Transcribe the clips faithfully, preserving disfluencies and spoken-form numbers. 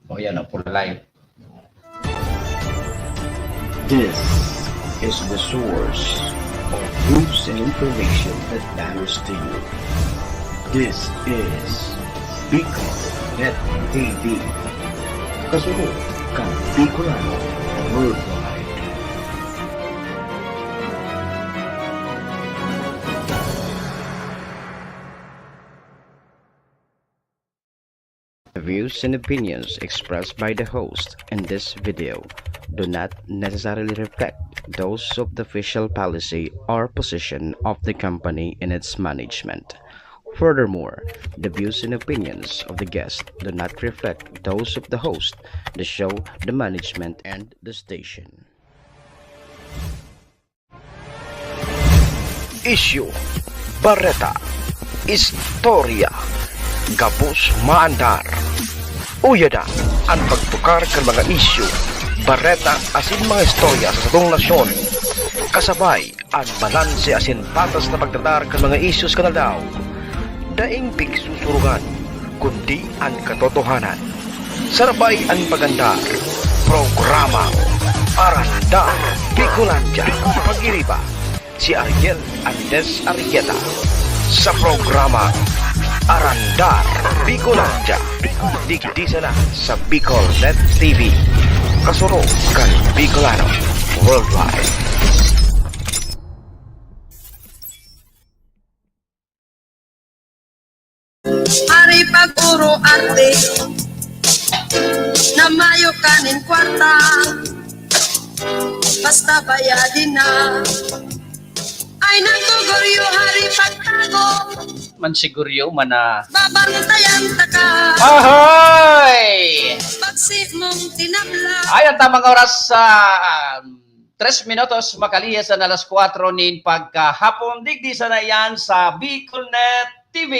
O yan, o, pura live. This is the source of news and information that matters to you. This is Bicol Net T V. Kasunod kan Bicolano Worldwide. The views and opinions expressed by the host in this video do not necessarily reflect those of the official policy or position of the company and its management. Furthermore, the views and opinions of the guest do not reflect those of the host, the show, the management, and the station. Isyu, bareta, istorya, gabos maandar. Uya na an pagtukar kan mga isyu, bareta asin mga istorya sa satong nasyon. Kasabay an balanse asin patas na pagtratar kan mga isyu kan aldaw. Daing pigsusurugan, kundi an katotohanan. Sarabay an pag-andar, Programang Arandar Bicolandia. Pag-iriba, si Ariel Andes Arrieta sa Programang Arandar Bicolandia. Digdi sana sa Bicol Net T V. Kasurog kan Bicolano Worldwide. Ari pag-uro arte, na mayo kanin kwarta, basta bayadin na. Ay, nang kuguryo, hari pagtago. Man siguryo, mana. Babantayan ta ka. Ahoy! Pagsi mong tinabla. Ay, ang tamang oras sa, um, tres minutos makalihis an alas kwatro nin pagkahapon. Digdi sana yan sa BicolNet T V.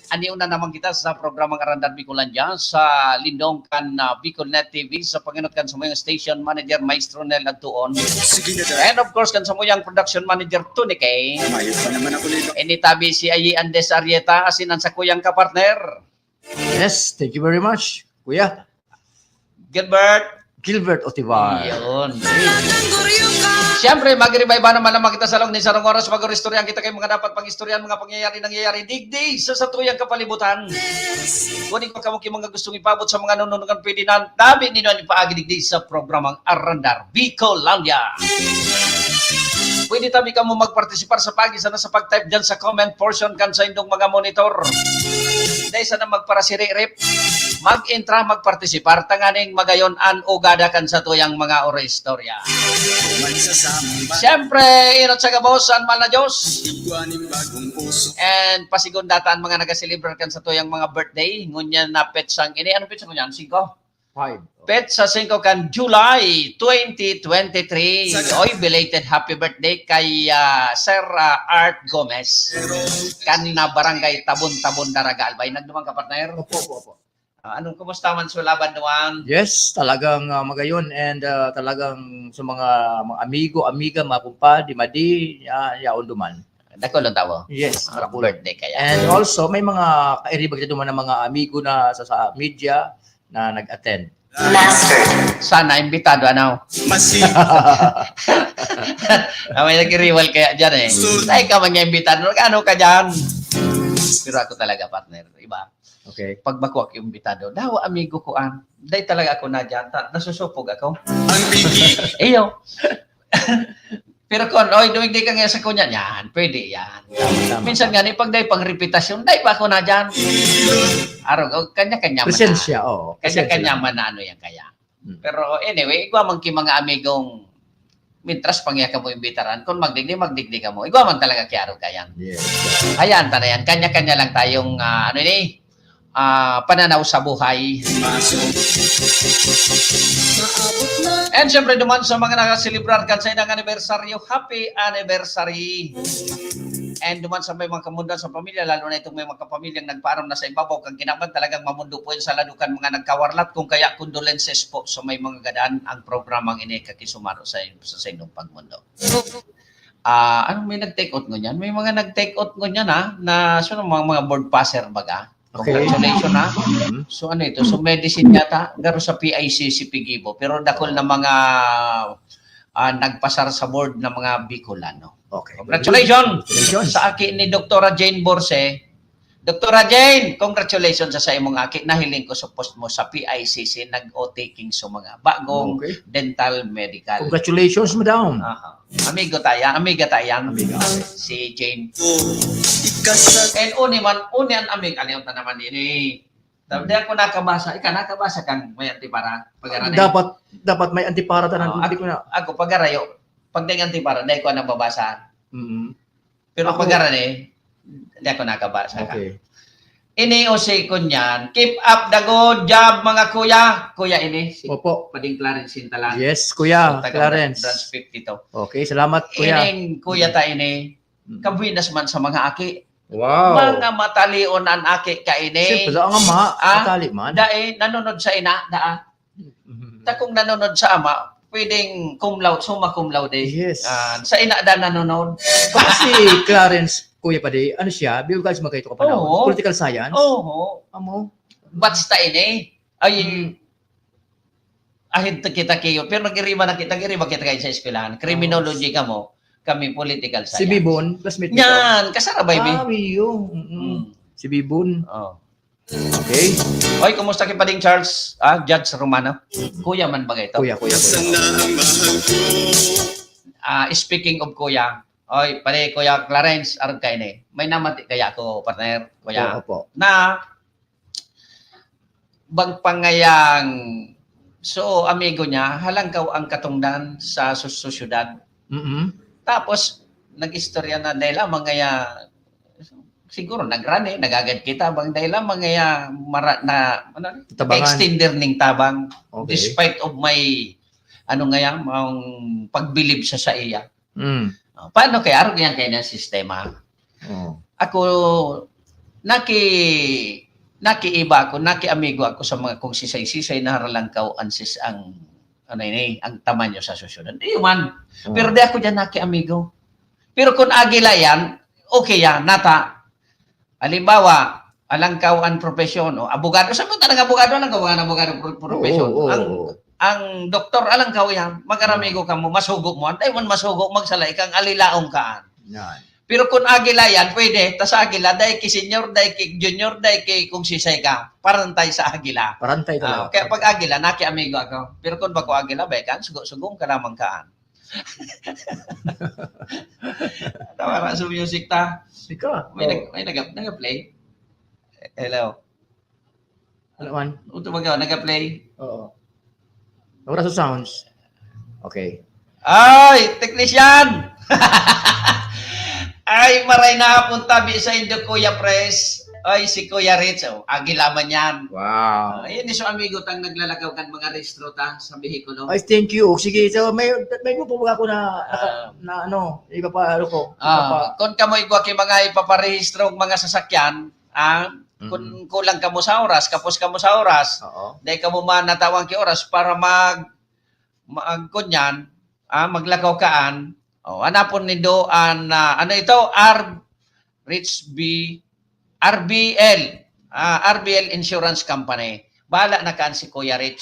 Anion na naman kita sa programang Arandar Bicolandia sa lindong kan, ah, BicolNet T V sa pangenot kan samuyang station manager, Maestro Nel Agtuon. Sige na, Dad. And of course, kan samuyang production manager, Tony K. Mayo pa naman ako nito. Initabi si Ayi Andes Arrieta, asin ang sakuyang kapartner. Yes, thank you very much, Kuya. Gilbert. Gilbert Otivar. Yun. Siyempre, mag-revive naman naman kita sa laog nin sarong oras. Mag-istoryahan kita kan mga dapat pag-istoryahan, mga pangyayari, nangyayari digdi sa satuyang kapalibutan. Kunin ko kamo ki mga gustong ipabot sa mga nanonood, pwede na dami nino an ipaagi digdi sa programang Arandar Bicolandia. Pwede tabi kamo magpartisipar sa pagi sana sa pag-type dyan sa comment portion kan saindong mga monitor. Dahil sana magparasiririp, mag-intra, magpartisipar, tanganing magayon an ugada kan satuyang mga oristorya. Siyempre, inot sa gabos, an mahal na Diyos. And pasigundatan mga nagaselebrar kan satuyang mga birthday. Ngunyan na petsang ini. Anong petsa ngunyan? Singko? Five. Petsa singko kan July twenty twenty-three. Oy, belated happy birthday kay, ah, Sir, ah, Art Gomez. Kan, ah, Barangay Tabon-Tabon, Daraga, Albay. Nagduman ka, partner? Opo, opo, opo. Ah, anong, kumusta man sa laban, Duan? Yes, talagang, ah, magayon and, ah, talagang sa mga, mga amigo, amiga, mga kumpadi, madi, ah, yaon duman. Dakul ang tao? Yes, ah, dakul. Birthday kaya. And also, may mga kairiba kita duman ng mga amigo na sa, sa media na nag-attend. Master. Sana, imbitado, ano? Masi- Ah, may nag-rival kaya dyan, eh. Sus. Ay, ka man niya imbitado. Ano ka dyan? Pero ako talaga, partner. Iba. Okay. Pag bako ako imbitado, dawa, amigo ko, ah. Dahil talaga ako na dyan. Ta-, nasusupog ako. Ang bigi. Iyo. Pero kung, "Oy, dumigdi ka nga sa kunya," yan, pwede yan. Tama, tama, minsan tama. Nga ni pag dahil pang reputasyon, dahil pa ako na dyan. Araw, oh, kanya-kanya man na. Presensya, oo. Kanya-kanya man na ano yan kaya. Hmm. Pero anyway, igwa man ki mga amigong, mintras pangya ka mo imbitaran, kung magdigdi, magdigdi ka mo. Igwa man talaga ki araw kayan. Yes. Ayan, ta na yan. Kanya-kanya lang tayong, ah, ano ini, ah, pananaw sa buhay. And syempre, duman sa mga nakaselebrar kan sa ilang anibersaryo, happy anniversary! And duman sa may mga kamundan sa pamilya, lalo na itong may mga kapamilyang nagpaaram na sa ibabaw kan kinaban, talagang mamundo po yun sa ladukan, mga nagkawarlat. Kung kaya, condolences po sa may mga gadan ang programang ini, kakisumaro sa, sa, sa inyong pagmundo. Ah, ano, may nag-take out ngunyan? May mga nag-take out ngunyan, ah, na, sino, mga, mga board passer baga? Okay. Congratulations, ha? Mm. So, ano ito? So, medicine yata, garo sa P I C C Pigibo. Pero dakul na mga, ah, nagpasar sa board na mga Bicolano. Okay. Congratulations! Congratulations! Sa aki ni Doktora Jane Borse. Doktora Jane, congratulations sa, sa imong aki. Nahiling ko sa post mo sa P I C C, nag-o-taking sa mga bagong Okay. dental medical. Congratulations, madam. Aha. Amigo tayo, amiga tayo. Amiga. Si Jane. And uni man, uni an amig, aliw ta naman ini. Tapos di ako nakabasa. Ika, nakabasa kang may antipara? Pag-aran eh. Dapat, dapat may antipara tanan, Oh, hindi ako, ko na. ako, pag-arayo. Pag di antipara, di ko nababasa. Mm. Pero Ako pag-aran eh, di ako nakabasa ka. Okay. Ini o si Kunyan. Keep up the good job, mga kuya. Kuya ini, si Opo. Pading Clarence Sintalan. Yes, Kuya So, taga Clarence. Branch fifty-two. Okay, salamat, Kuya. Ining kuya ta ini, Mm. kabuenas man sa mga aki. Wow. Mga matalion an aki kaini. Siyempre, ang ama, Ah, matali man. Dai, nanunod sa ina, daa. Mhm. Ta kung nanunod sa ama, pwedeng cum laude, summa cum laude. Yes. Ah, sa ina da nanunod. Baka si Clarence, Kuya Padi, ano siya? Biologist man kayo ito kapanaw? Oo. Political science? Oo. Amo? Basta ini. Ay, Mm. ahin ta kita kayo. Pero nag-iriba na kita, nag-iriba kita kayo sa eskwelahan. Criminology Oo. kamo, kami political science. Si Bibon, classmate mo to? Yan, kasarabay mi. Ah, iyo. Mm-mm. Mm. Si Bibon. Oh. Okay. Oy, kumusta ki Pading Charles? Ah, Judge Romano? Kuya man ba ito? Kuya, kuya, kuya. Ah, speaking of kuya, oy, pare, Kuya Clarence, arog kaini. May namati kaya ako, partner, kuya. Oo, opo. Na, bang pangayang, so, amigo niya, halangkaw ang katongdan sa sus-, sosyedad. Mm-mm. Tapos, nag-istorya na dahil lamang kaya, siguro nagrani, nagagad kita, bang dahil lamang kaya mara-, na, ano, Tabangan. extender ning tabang, Okay. despite of my, ano nga yan, mga pagbilib sa saiya. Mm. Ah, paano kaya? Arog yan kayo ng sistema. Oh. Ako, naki-, nakiiba ako, nakiamigo ako sa mga kung sisay-sisay na haralangkaw ang sis-, ang, ano ini, ang tamanyo sa susunod. Iyo man. Oh. Pero di ako dyan nakiamigo. Pero kung agila yan, okay yan, nata. Halimbawa, alangkaw an propesyon, o abogado, sabi mo talaga abogado, alangkaw an abogado pro-, Oo, propesyon. oo, Ang, oo. ang doktor, alangkaw yan, mag-aramigo ka mo, masugo mo, antay man masugo, magsala ikang alilaong kaan. Yan. Pero kung agila yan, pwede, ta sa agila, dahil ki senior, dahil ki junior, dahil ki kung sisay ka, parantay sa agila. Parantay Ah, talaga. kaya pag agila, nakiamigo ako. Pero kung bako agila, bay kan, sugo-sugong ka naman kaan. Tawara sa music ta. Ikaw? May Oh. nag-, may nag-, nag-play? Hello? Ano man? Uto ba ka? Nag-play? Oo. Wala sa sounds. Okay. Ay, technician! Ay, maray na hapon tabi sa indo, Kuya Pres. Ay, si Kuya Rich, oh, agila man yan. Wow. Ah, yan, so amigo tang naglalakaw kan mga rehistro ta sa Bihikulo. Ay, thank you. Sige, so may, may mo po ba ako na, Ah. na ano, iba pa, ano ko, Ah, iba pa. Kung kamo igwa ki mga ipaparehistro ang mga sasakyan, ah, kung Mm. kulang kamo sa oras, kapos kamo sa oras, Oo. dahil kamo man natawan ki oras para mag, mag, kunyan, ah, maglakaw kaan, oh, hanapon nindo an, ah, ano ito? R, Rich B, R B L, ah, R B L Insurance Company. Bahala na kaan si Kuya Rich.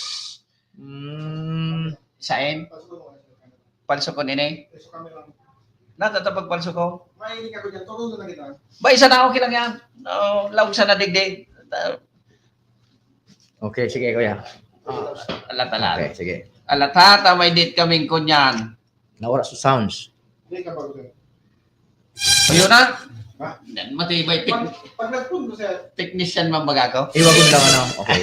Mm. Saen? Palso ko nini? Natatapag palso ko? Ba, isa na okay lang yan. No, laog sa nadigdi. Ah, Okay, sige, kuya. Alat, alat. Okay, sige. Alat, ha, ta may dit kaming kunyan. Nawala sa sounds. Ayun na. Ha? Yan, matibay. Tec-, Pag, pag nagpun mo, sir. Technician man baga ako. Iwagon lang, ano? Okay.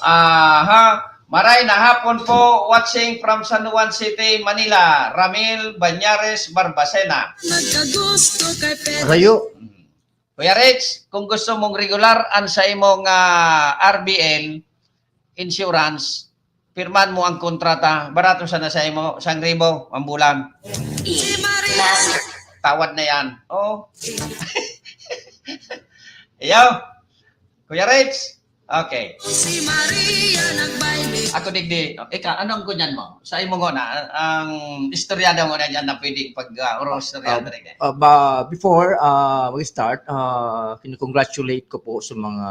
Aha. Maray na hapon po, watching from San Juan City, Manila, Ramil Banyares Barbacena. Nagkagusto kay Pedro. Rayo. Hmm. Kuya Rich, kung gusto mong regular an sa imong, ah, R B L insurance, pirmahan mo ang kontrata. Barato sana sa imo, sang ribo ang bulan. Tawad na yan. Oh. Iyo. Kuya Rich, Okay. Si Maria nagbaile. Ako digdi, ika, ano ang kunyan mo? Sa imo ngona, ang istorya daw mo na dyan na pwedeng pag uh, oro istorya Ah, uh, rin eh. Uh, ba, before uh, we start, uh, kinukongratulate ko po sa mga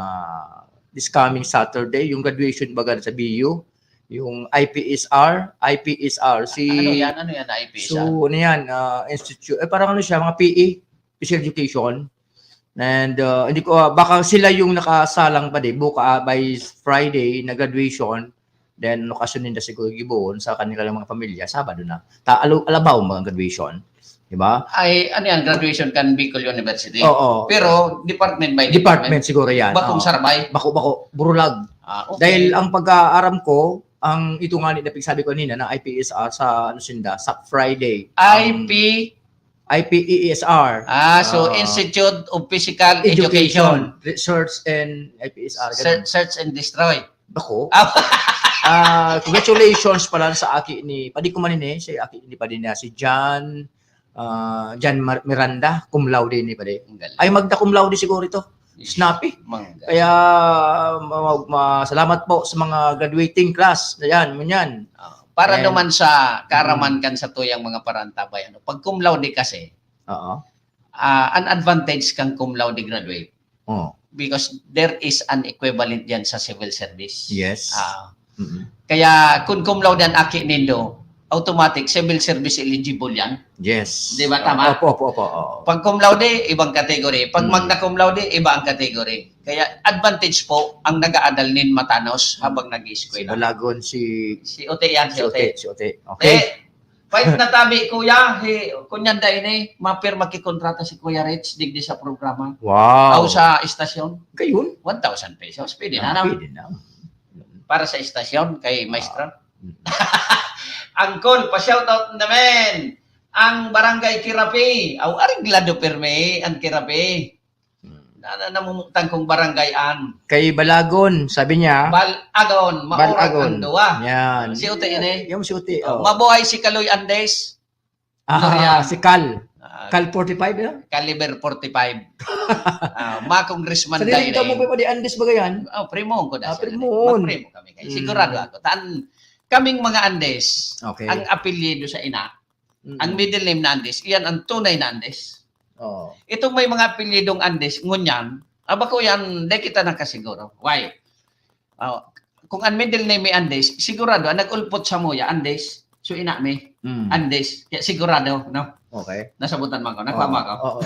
this coming Saturday, yung graduation baga sa B U, yung I P S R, I P S R, si... Ano yan? Ano yan, I P S R? So, ano yan, uh, institute, eh, parang ano siya, mga P E, Physical Education. And uh, hindi ko, uh, baka sila yung nakasalang pa di, buka, uh, by Friday na graduation, then location ninda siguro gibohon sa kanilang mga pamilya, Sabado na. Ta alo- alabaw mo ang graduation, di ba? Ay, ano yan, graduation kan Bicol University? Oo. Pero department by Department siguro yan. Bakong Oo. Sarbay? Bako-bako, Burulag. Ah, okay. Dahil ang pag-aaram ko, ang ito nga ni na pinagsabi ko kanina na I P S R sa ano sinda, sa Friday. I P, I P E S R. ah, so Ah. Institute of Physical Education. Research and I P S R. Search, search and destroy. Ako. Ah, Ah, congratulations pala sa aki ni, padi ko man ini, si aki ni padi na si John, ah, John Mar- Miranda, cum laude ni padi. Ang galing. Ay, magda cum laude siguro ito. Snappy. Mangga. Kaya ma- ma- salamat po sa mga graduating class. Ayan, ngunyan. Ah, para Ayan. Naman sa kaaraman kan sa tuyang mga parantabay, ano, pag cum laude kasi, Oo. ah, an advantage kang cum laude graduate Oh. because there is an equivalent diyan sa civil service. Yes. Ah, Mm-mm. kaya kung cum laude ang aki nindo, automatic civil service eligible yan. Yes. Di ba tama? Opo, opo, opo. Oo. Pag cum laude, ibang category. Pag Hmm. magna cum laude, iba ang category. Kaya advantage po ang nag-aadal nin matanos habang Si nag-eskwela. Balagon, si Si Ote yan, si si Ote, Ote. si Ote. Okay. Eh, fight na tabi, kuya. He, kunyan da ini, mapir makikontrata si Kuya Rich digdi sa programa. Wow. Aw sa istasyon, Gayon. one thousand pesos. Pwede na, Ah, no? Pwede na. Para sa istasyon, kay maestro. Mm. Angkol, pa-shoutout naman ang Barangay Kirapi. Aw, areglado pirmi ang Kirapi. Mm. Na, na, namumutang kong barangay an. Kay Balagon, sabi niya. Balagon, maurag Balagon. Ang duwa. Yan. Si Ote ini. Yung si Ote. Oh, Oh. Mabuhay si Kaloy Andes. Ah, Dorian. Si Cal. Ah, Cal forty-five, no? Caliber forty-five. Ah, ma congressman Sa tayo ka mo na pa di Andes ba yan? Oh, primo ko na Ah, siya. primo. Magprimo kami kayo. Mm. Sigurado ako. Tan, kaming mga Andes, Okay. Ang apelyido sa ina, Mm. ang middle name na Andes, iyan ang tunay na Andes. Oh. Itong may mga apelyidong Andes, ngunyan, aba ko yan, di kita nakasiguro. Why? Oh, kung ang middle name ni Andes, sigurado, ang nag-ulpot sa muya, Andes. So, ina mi, Mm. Andes. Kaya sigurado, no? Okay. Nasabutan man ko, nakuha mo ako. Oo.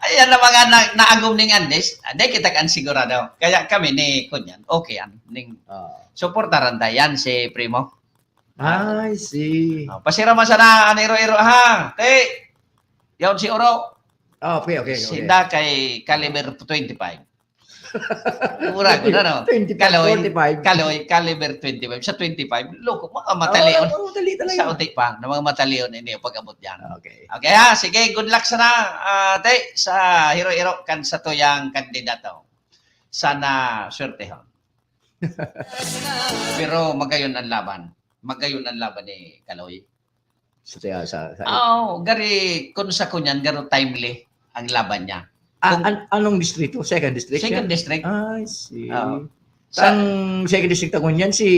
Ayan na mga na, naagom ning Andes, ah, di kita kan sigurado. Kaya kami ni Kunyan, okay yan. Ning, Ah. Suportaran ta yan si Primo. I see. Oh, pasira man sana an iro-iro ha. Te, yaon si Oro. Ah, okay, okay, okay. Sinda kay caliber twenty-five. Mura ko na, no? twenty-five, Kaloy, forty-five. Kaloy, caliber twenty-five. Sa twenty-five, loko, mga matalion. Oo, oo, dali talaga. Sa uti pa, na mga matalion, hindi yung pag-abot yan. Okay. Okay ha, sige, good luck sana, ate, sa hiro-hiro kan sa tuyang kandidato. Sana swertehon. Pero magayon ang laban. Magayon ang laban ni Kaloy. Sa, sa, sa, sa, Oo, gari, kung sa kunyan, garo timely ang laban niya. Ah, kung- an- anong distrito? Second district? Second Yan? district. I see. Oo. Sa ang second district ako niyan, si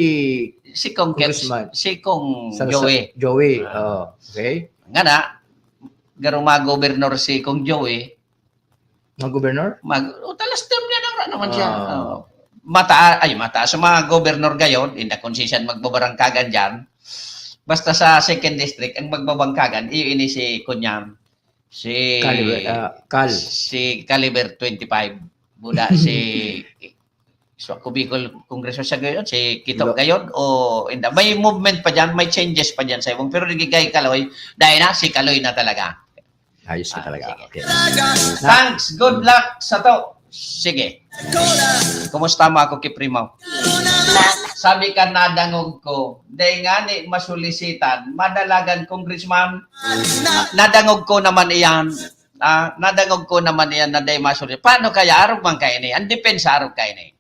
Si Kong Keps, Congressman. Si Kong sa, Joey. Sa, Joey. Ah. Oh, okay. Nga na, garo mag-governor si Kong Joey. Mga governor? Mag, o, talas term niya na, ano naman siya. Ah. Oh. Mataas, ay, mataas. Sa mga governor gayon, hindi kung siya magbabarangkagan dyan. Basta sa second district, ang magbabangkagan, iyo ini si Kunyam. Si... Caliber, ah, Cal. Si Caliber twenty-five. Buda si... So, ako Bicol Congressman siya gayon, si Kito Iba- gayon, o hindi. May movement pa dyan, may changes pa dyan sa ibang. Pero nagigay Kaloy, dahil na, si Kaloy na talaga. Ayos ka Ah, talaga. Sige. Okay. Thanks, good luck sa to. Sige. Kumusta mo ako, Kiprimo? Sabi ka, nadangog ko. Dahil nga ni masulisitan, madalagan congressman, nadangog ko naman iyan. Ah, nadangog ko naman iyan na dahil masulisitan. Paano kaya? Arog man kayo ni. Ang depensa arog kayo ni.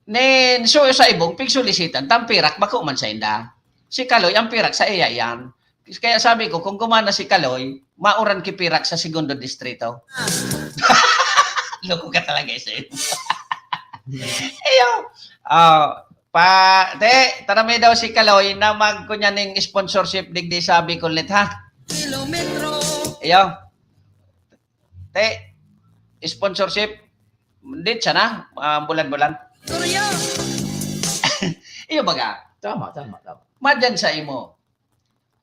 Nin, so, sa ibong, pigsulisitan, tampirak, bako man sa inda. Si Kaloy, ang pirak sa iya yan. Kaya sabi ko, kung gumana si Kaloy, mauran ki pirak sa segundo distrito. Loko ka talaga, S M. Iyo. Ah, pa, te, tara may daw si Kaloy na magkunya ning sponsorship digdi sa Bicol Net, ha? Kilometro. Iyo. Te, sponsorship. Di siya na, ah, bulan-bulan. Turya. Iyo baga. Tama, tama, tama. Madyan sa imo.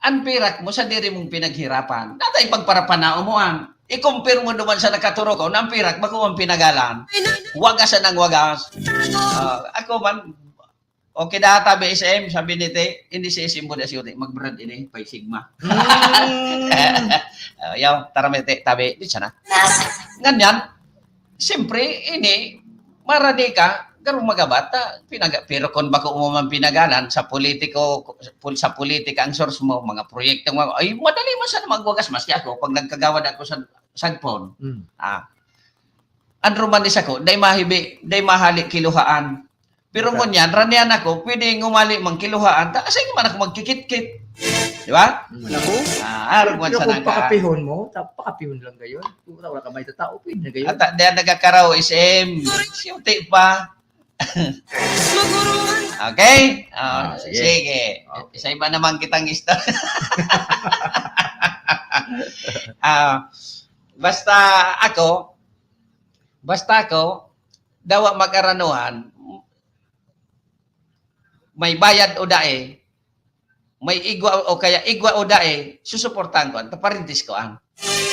An pirak mo sa diri mong pinaghirapan. Natay pagparapanao mo an. I-compare mo duman sa nakaturok ko, na an pirak, bako ang pinagalan. Wagas ang wagas. Ah, ako man, okay da tabi S M, sabi ni Te, hindi si S M mo da siya, Te, mag-brand ini, Pi Sigma. Hmm. Ah, yaw, tara, may Te, tabi, di siya na. Nganyan, siyempre, ini, marani ka, garo magabat ta, pinaga-, pero kung bako mo man pinagalan sa politiko, pol-, sa politika ang source mo, mga proyekto mo, ay, madali man sana magwagas, maski ako, pag nagkagawad ako sa cellphone, Mm. ah, an romanes ako, dai mahibi, dai mahali kiluhaan. Pero Okay. ngunyan, ranian ako, pwede ngumali mang kiluhaan, ta, asay man ako magkikitkit. Di ba? Mm. Naku. Ah, arog man Pero sana kung ka. pakapihon mo, ta-, pakapihon lang gayon. Kung wala ka may tatao, pwede na gayon. At, ah, diyan nagkakaraw, S M. Siyuti pa. Okay? Ah, Ah, sige. sige. Okay. Sa iba naman kitang istorya. Ah, basta ako, basta ako, dawa mag-aranuhan, may bayad o dae, may igwa o kaya igwa o dae, susuportahan ko, an parintis ko an.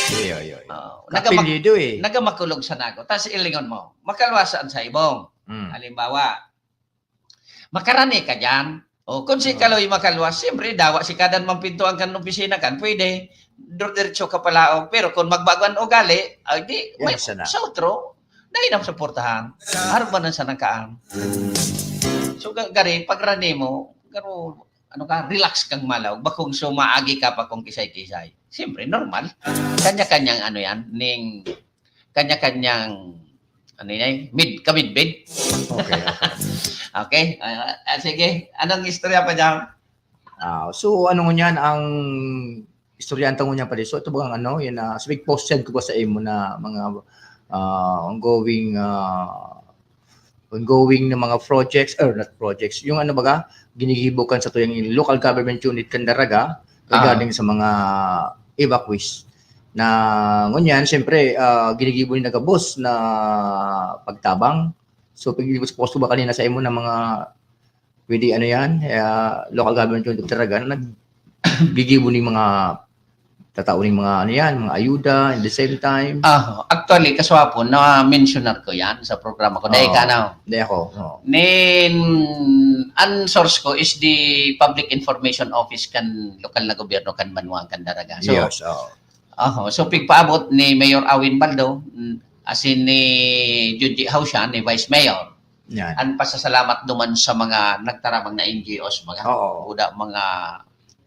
Iyo, iyo, iyo. Oo. Nagama-, Kapilido eh. nagamakulog sa nago. Tas ilingon mo, makalwasan sa ibong. Mm. Halimbawa, makarani ka diyan. O, kung si Oo. Kaloy makalwas, siyempre, dawa si kadan mang pintuan kan opisina kan, pwede. Dur-, diretso ka palaog. Pero kung magbago an ugali, ay di, Yan may, sana. sa utro, dahil ang suportahan. Arog man ang sanangkaan. So, ga-, gari, pagrani mo, garo, ano ka, relax kang malaog. Bakong sumaagi ka pa kung kisay-kisay. Siyempre, normal. Kanya-kanyang ano yan, ning, kanya-kanyang, ano yan, mid, kamidbid. Okay, okay. Okay, ah, ah, sige. Anong istorya pa dyan? Ah, so, ano ngunyan ang istorya ang tango niya pala? So, ito bang ano, yun na, so, post ko ba sa imo na mga, ah, ongoing, ah, ongoing na mga projects, or not projects, yung ano baga, ginigibo kan sa tuyang local government unit kan Daraga, Ah. regarding sa mga evacuees. Na, ngunyan, siyempre, ah, ginigibo ni nagabos na pagtabang. So, pag-, post ko ba kanina sa imo na mga pwede, ano yan, ah, local government unit of Daraga, naggigibo ning mga, tatao ning mga, ano yan, mga ayuda, in the same time. Ah, actually, kaswapon, na-mensionar ko yan sa programa ko. Dahil Oo. ka, ano? Dahil ako, oo. Nin, an source ko is the Public Information Office kan lokal na gobyerno kan banwa kan Daraga. So, Yes, oo. Oho. So, pigpaabot ni Mayor Awin Baldo, mm, asin ni Junji Hausha, ni Vice Mayor. Yan. An pasasalamat duman sa mga nagtarabang na N G Os, mga Oo. uda, mga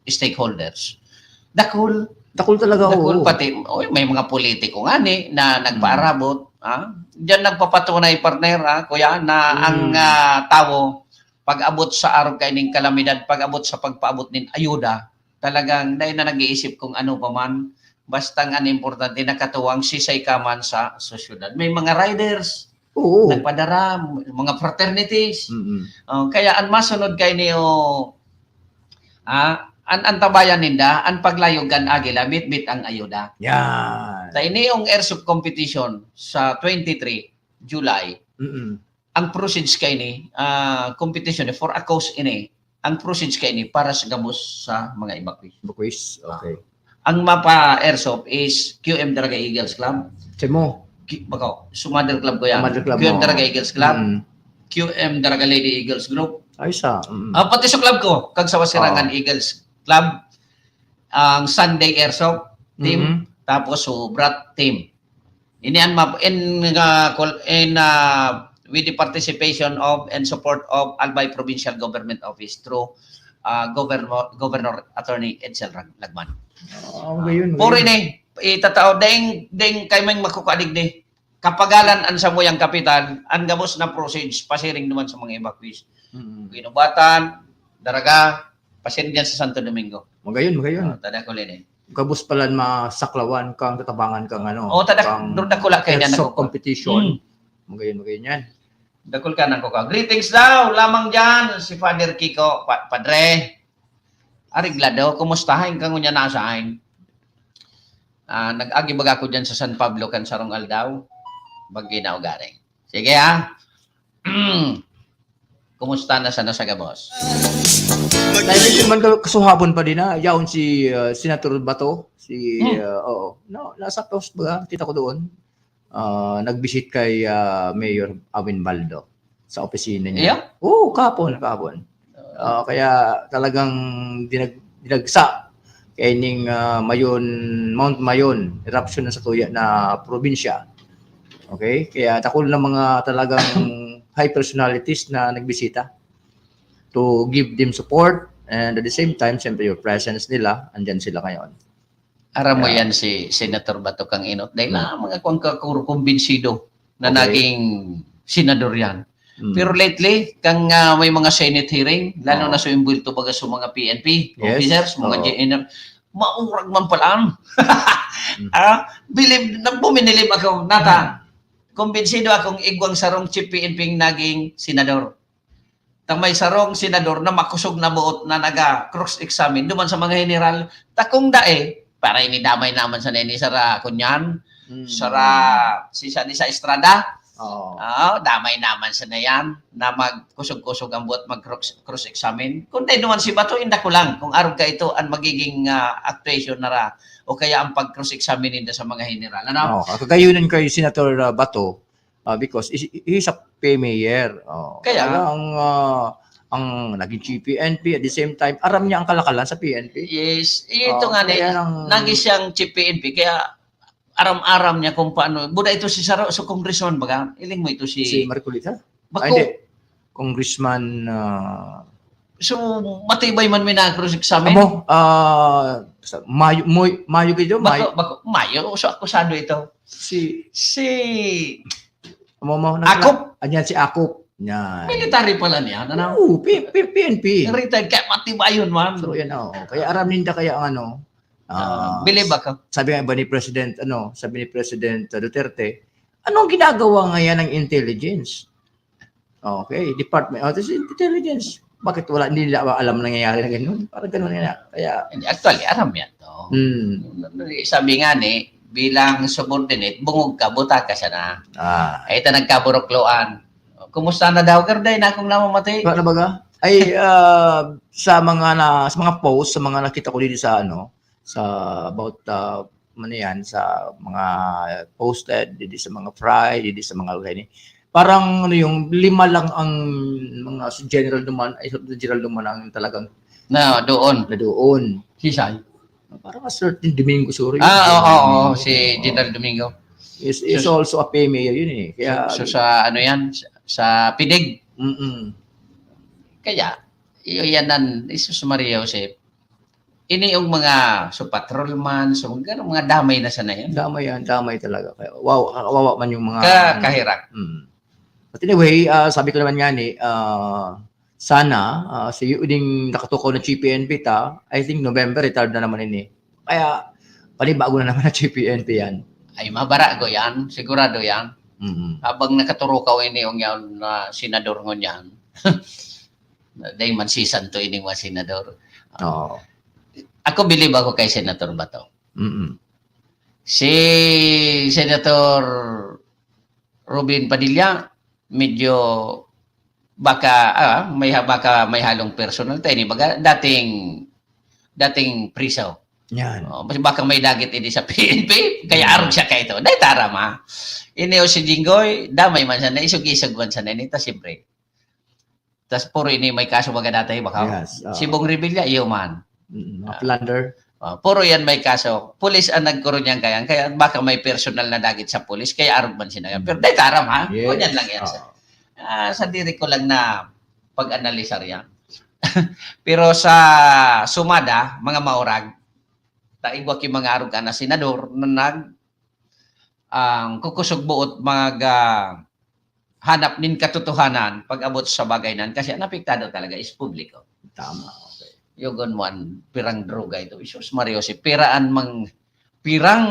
stakeholders. Dakul. Dakul talaga, Dakul, oo. pati, oy, may mga politiko nga ni na nagpaarabot, Mm. ah. Diyan nagpapatunay, partner, ah, kuya, na ang, Mm. ah, tawo, pag-abot sa arog kaining kalamidad, pag-abot sa pagpaabot nin ayuda, talagang dai na nag-iisip kung ano pa man. Basta ang importante, nakatuwang sisay ka man sa sosyedad. May mga riders, Oo. nagpadara, mga fraternities. Mm-mm. Oh, kaya ang masunod kay niyo, ah, an antabayan ninda, ang paglayog kan agila, bit-bit ang ayuda. Yan. Ta iniyong airsoft competition sa twenty-three July, Mm-mm. ang proceeds kaini, ah, competition ni for a cause ini, ang proceeds kaini para sa gabos sa mga evacuees. Evacuees, okay. Ang mapa-airsoft is Q M Daraga Eagles Club. Simo? Ki-, bako, so mother club ko yan. Mother club Q M mo. Daraga Eagles Club, Mm. Q M Daraga Lady Eagles Group. Ay, sa, mm. Ah, pati sa club ko, kag sa Wasirangan Oo. Eagles Club, ang Sunday Airsoft team, Mm-hmm. tapos so Brat team. Ini an map-, in, uh, col-, in, uh, with the participation of and support of Albay Provincial Government Office through, uh, Governor, Governor Attorney Edsel Rag-, Lagman. Ah, ang gayon, Puri gayon. ni, itatao, ding, ding kay may makukadigdi. Kapagalan ang samuyang kapital, ang gabos na proceeds, pasiring naman sa mga evacuees. Mm. Guinobatan, Daraga, pasiring dyan sa Santo Domingo. Magayon, magayon. Ah, tada ko, Lene. Gabos pala masaklawan kang tatabangan kang ano, O, tadak, kang dur-, dakula kayo na airsoft nakukuha. Competition. Hmm. Magayon, magayon yan. Dakul ka nang kukuha. Greetings daw lamang dyan, si Father Kiko. Pa- Padre, Ariglado, kumusta? Hain ka ngunyan na sain? Ah, nag-agi baga ako dyan sa San Pablo kan sarong aldaw. Bagi na ugaring. Sige, ha? Kumusta na sana sa gabos? Dahil man ka- kasuhabon pa din na, yaon si uh, Senator Bato, si, Hmm. uh, oo, no, nasa post ba? Kita ko doon. Uh, nag-visit kay uh, Mayor Awin Baldo sa opisina niya. Iya? Oo, kahapon, kahapon. Uh, kaya talagang dinag dinagsa kaining uh, Mayon, Mount Mayon, eruption na sa tuya na probinsya. Okay? Kaya dakul na mga talagang high personalities na nagbisita to give them support, and at the same time, siyempre, your presence nila, andyan sila ngayon. Aram mo Yeah. yan si Senator Bato kang Inot. Dahil Hmm. na mga kuwang ka- kumbinsido na Okay. naging senador yan. Mm. Pero lately, kang ah, may mga Senate hearing, lalo Oo. na sa imbuwelto baga sa mga P N P Yes. officers, mga Oo. G N R, maurag man pala. Mm. Ah, bilib, nagbuminilib ako, nata. Kumbinsido akong igwang sarong chief P N P ang naging senador. Ta may sarong senador na makusog na buot na naga-cross-examine duman sa mga general. Ta kung dae, para ini damay naman sa nini sara kunyan, Mm. sara si sa, ni sa Estrada. Oo. Ah, damay naman sa na yan na magkusog-kusog ang buot, mag-cross-examine. Kung dahil naman si Bato, inda ko lang kung arog ka ito ang magiging ah, actuation na ra o kaya ang pag-cross-examine ninda sa mga general. Ano? Oh, kagayunan kay Senator uh, Bato, uh, because he- he's a P M A er. Oh, Kaya talaga ang uh, ang naging chief P N P, at the same time, aram niya ang kalakalan sa P N P. Yes, ito Oh, nga ni, kaya nang- nagi siyang chief P N P, kaya aram-aram niya kung paano. Buda ito si Saro, so congressman baga, iling mo ito si, Si Marcoleta? Bako. Ah, hindi. Congressman uh, So, matibay man may na-cross-examine. Amo, ah, sa Mayo, Moy, Mayo kayo, Mayo. Bako, bako, Mayo, so akusado ito. Si Si Amo mo, Akop. Anyan si Akop. Yan. Military pala niya, ano? Oo, P- P- P N P. Retired, kaya matibayon man. So, yan, oo. Kaya aram ninda kaya ang ano, Ah, ah, bilib ako. Sabi nga ba ni President, ano, sabi ni President Duterte, anong ginagawa ngayon ng intelligence? Okay, department, oh, this is intelligence. Bakit wala, hindi nila alam nangyayari na ganun? Parang ganun nga. Kaya, Hindi, actually, aram yan to. hmm, Sabi nga ni, bilang subordinate, bungog ka, buta ka siya na. ah, Ay, ito nagkaburukloan. Kumusta na daw, Garday, na akong namamati? Wala na baga? Ay, ah, sa mga na, sa mga post, sa mga nakita ko dito sa ano, sa about uh, ano yan, sa mga posted, dito sa mga fry, dito sa mga gani. Parang ano yung lima lang ang mga general naman, ay general naman ang talagang Na doon. na doon. Sisay? Parang a certain Domingo, sorry. Ah, oo, oo, Domingo. si General Domingo. Is, is So, also a P M A yun eh. Kaya, So, sa ano yan? Sa, sa Pidig. mm-mm. Kaya, iyo yan nan, Jesus Maria Joseph. Ini yung mga, so patrolman, so mga, mga damay na sana yan. Damay yan, damay talaga. Kaya, wow, kawawa man yung mga Ka, ano. Kahirak. Mm. But anyway, ah, sabi ko naman nga ni, ah, sana, ah, si Uding nakatukaw na G P N P ta, I think November, retired na naman ini. Kaya, panibago na naman na G P N P yan. Ay, mabarago yan. Sigurado yan. Mm-mm. Habang nakaturukaw ini yung yan na senador ngunyan. Dahil man si Santo ini mga senador. Oo. Ako bilib ako kay Senator Bato. Mm-mm. Si Senator Robin Padilla, medyo baka, ah, may ha-, baka may halong personal tayo ni baga dating, dating priso. Yan. Oh, mas baka may dagit ini sa P N P, kaya Hmm. arog siya kaito. Dahil tara ma. Ini o si Jinggoy, damay man siya, naisog-isog man siya na ini, tas siyempre. Tas puro ini may kaso baga dati, baka. Yes, oo. Si Bong Revilla, iyo man. Mm, mga plunder. Ah, puro yan may kaso. Pulis ang nagkuro niyan kaya, kaya baka may personal na dagit sa pulis, kaya arog man siya na yan. Pero dahil taram ha, Yes. Kunyan lang yan. Oo. Sa, ah, sa diri ko lang na pag-analisar yan. Pero sa sumada, mga maurag, taigwa ki mga arog na senador na nag ang kukusog buot mag ah, hanap nin katotohanan pag-abot sa bagay nan kasi ang apektado talaga is publiko. Tama. Okay. Yugon mo an pirang droga ito. Jesus Maria Jose, pira an mang, pirang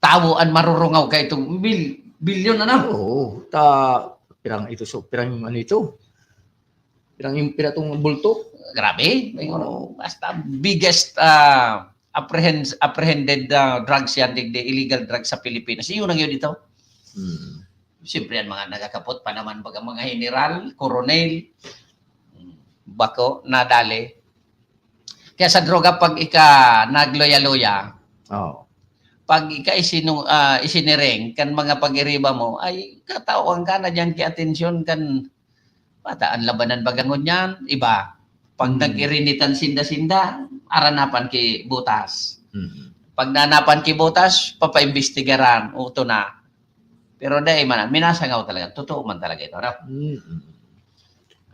tawo an marurungaw kaitong bil-, bilyon, ano? Oo, ta-, pirang ito, so, pirang ano ito? Pirang yung, pira tong bulto? Grabe. May ano, Oo. basta biggest, ah, apprehend-, apprehended, ah, drugs yan, digdi, illegal drugs sa Pilipinas. Yun ang yun ito. Hmm. Siyempre, ang mga nagakapot pa naman, baga mga general, koronel, bako, nadali. Kaya sa droga, pag ika nagluya-luya, Oo. pag ika isinu-, ah, isiniring kan mga pag-iriba mo, ay katawan ka na diyan ki atensyon kan bata. Ang labanan baga ngunyan, iba. Pag Hmm. nag-irinitan sinda-sinda, aranapan ki butas. Hmm. Pag nanapan ki butas, papaimbestigaran, uto na. Pero dai man, minasangaw talaga. Totoo man talaga ito, no? Mm.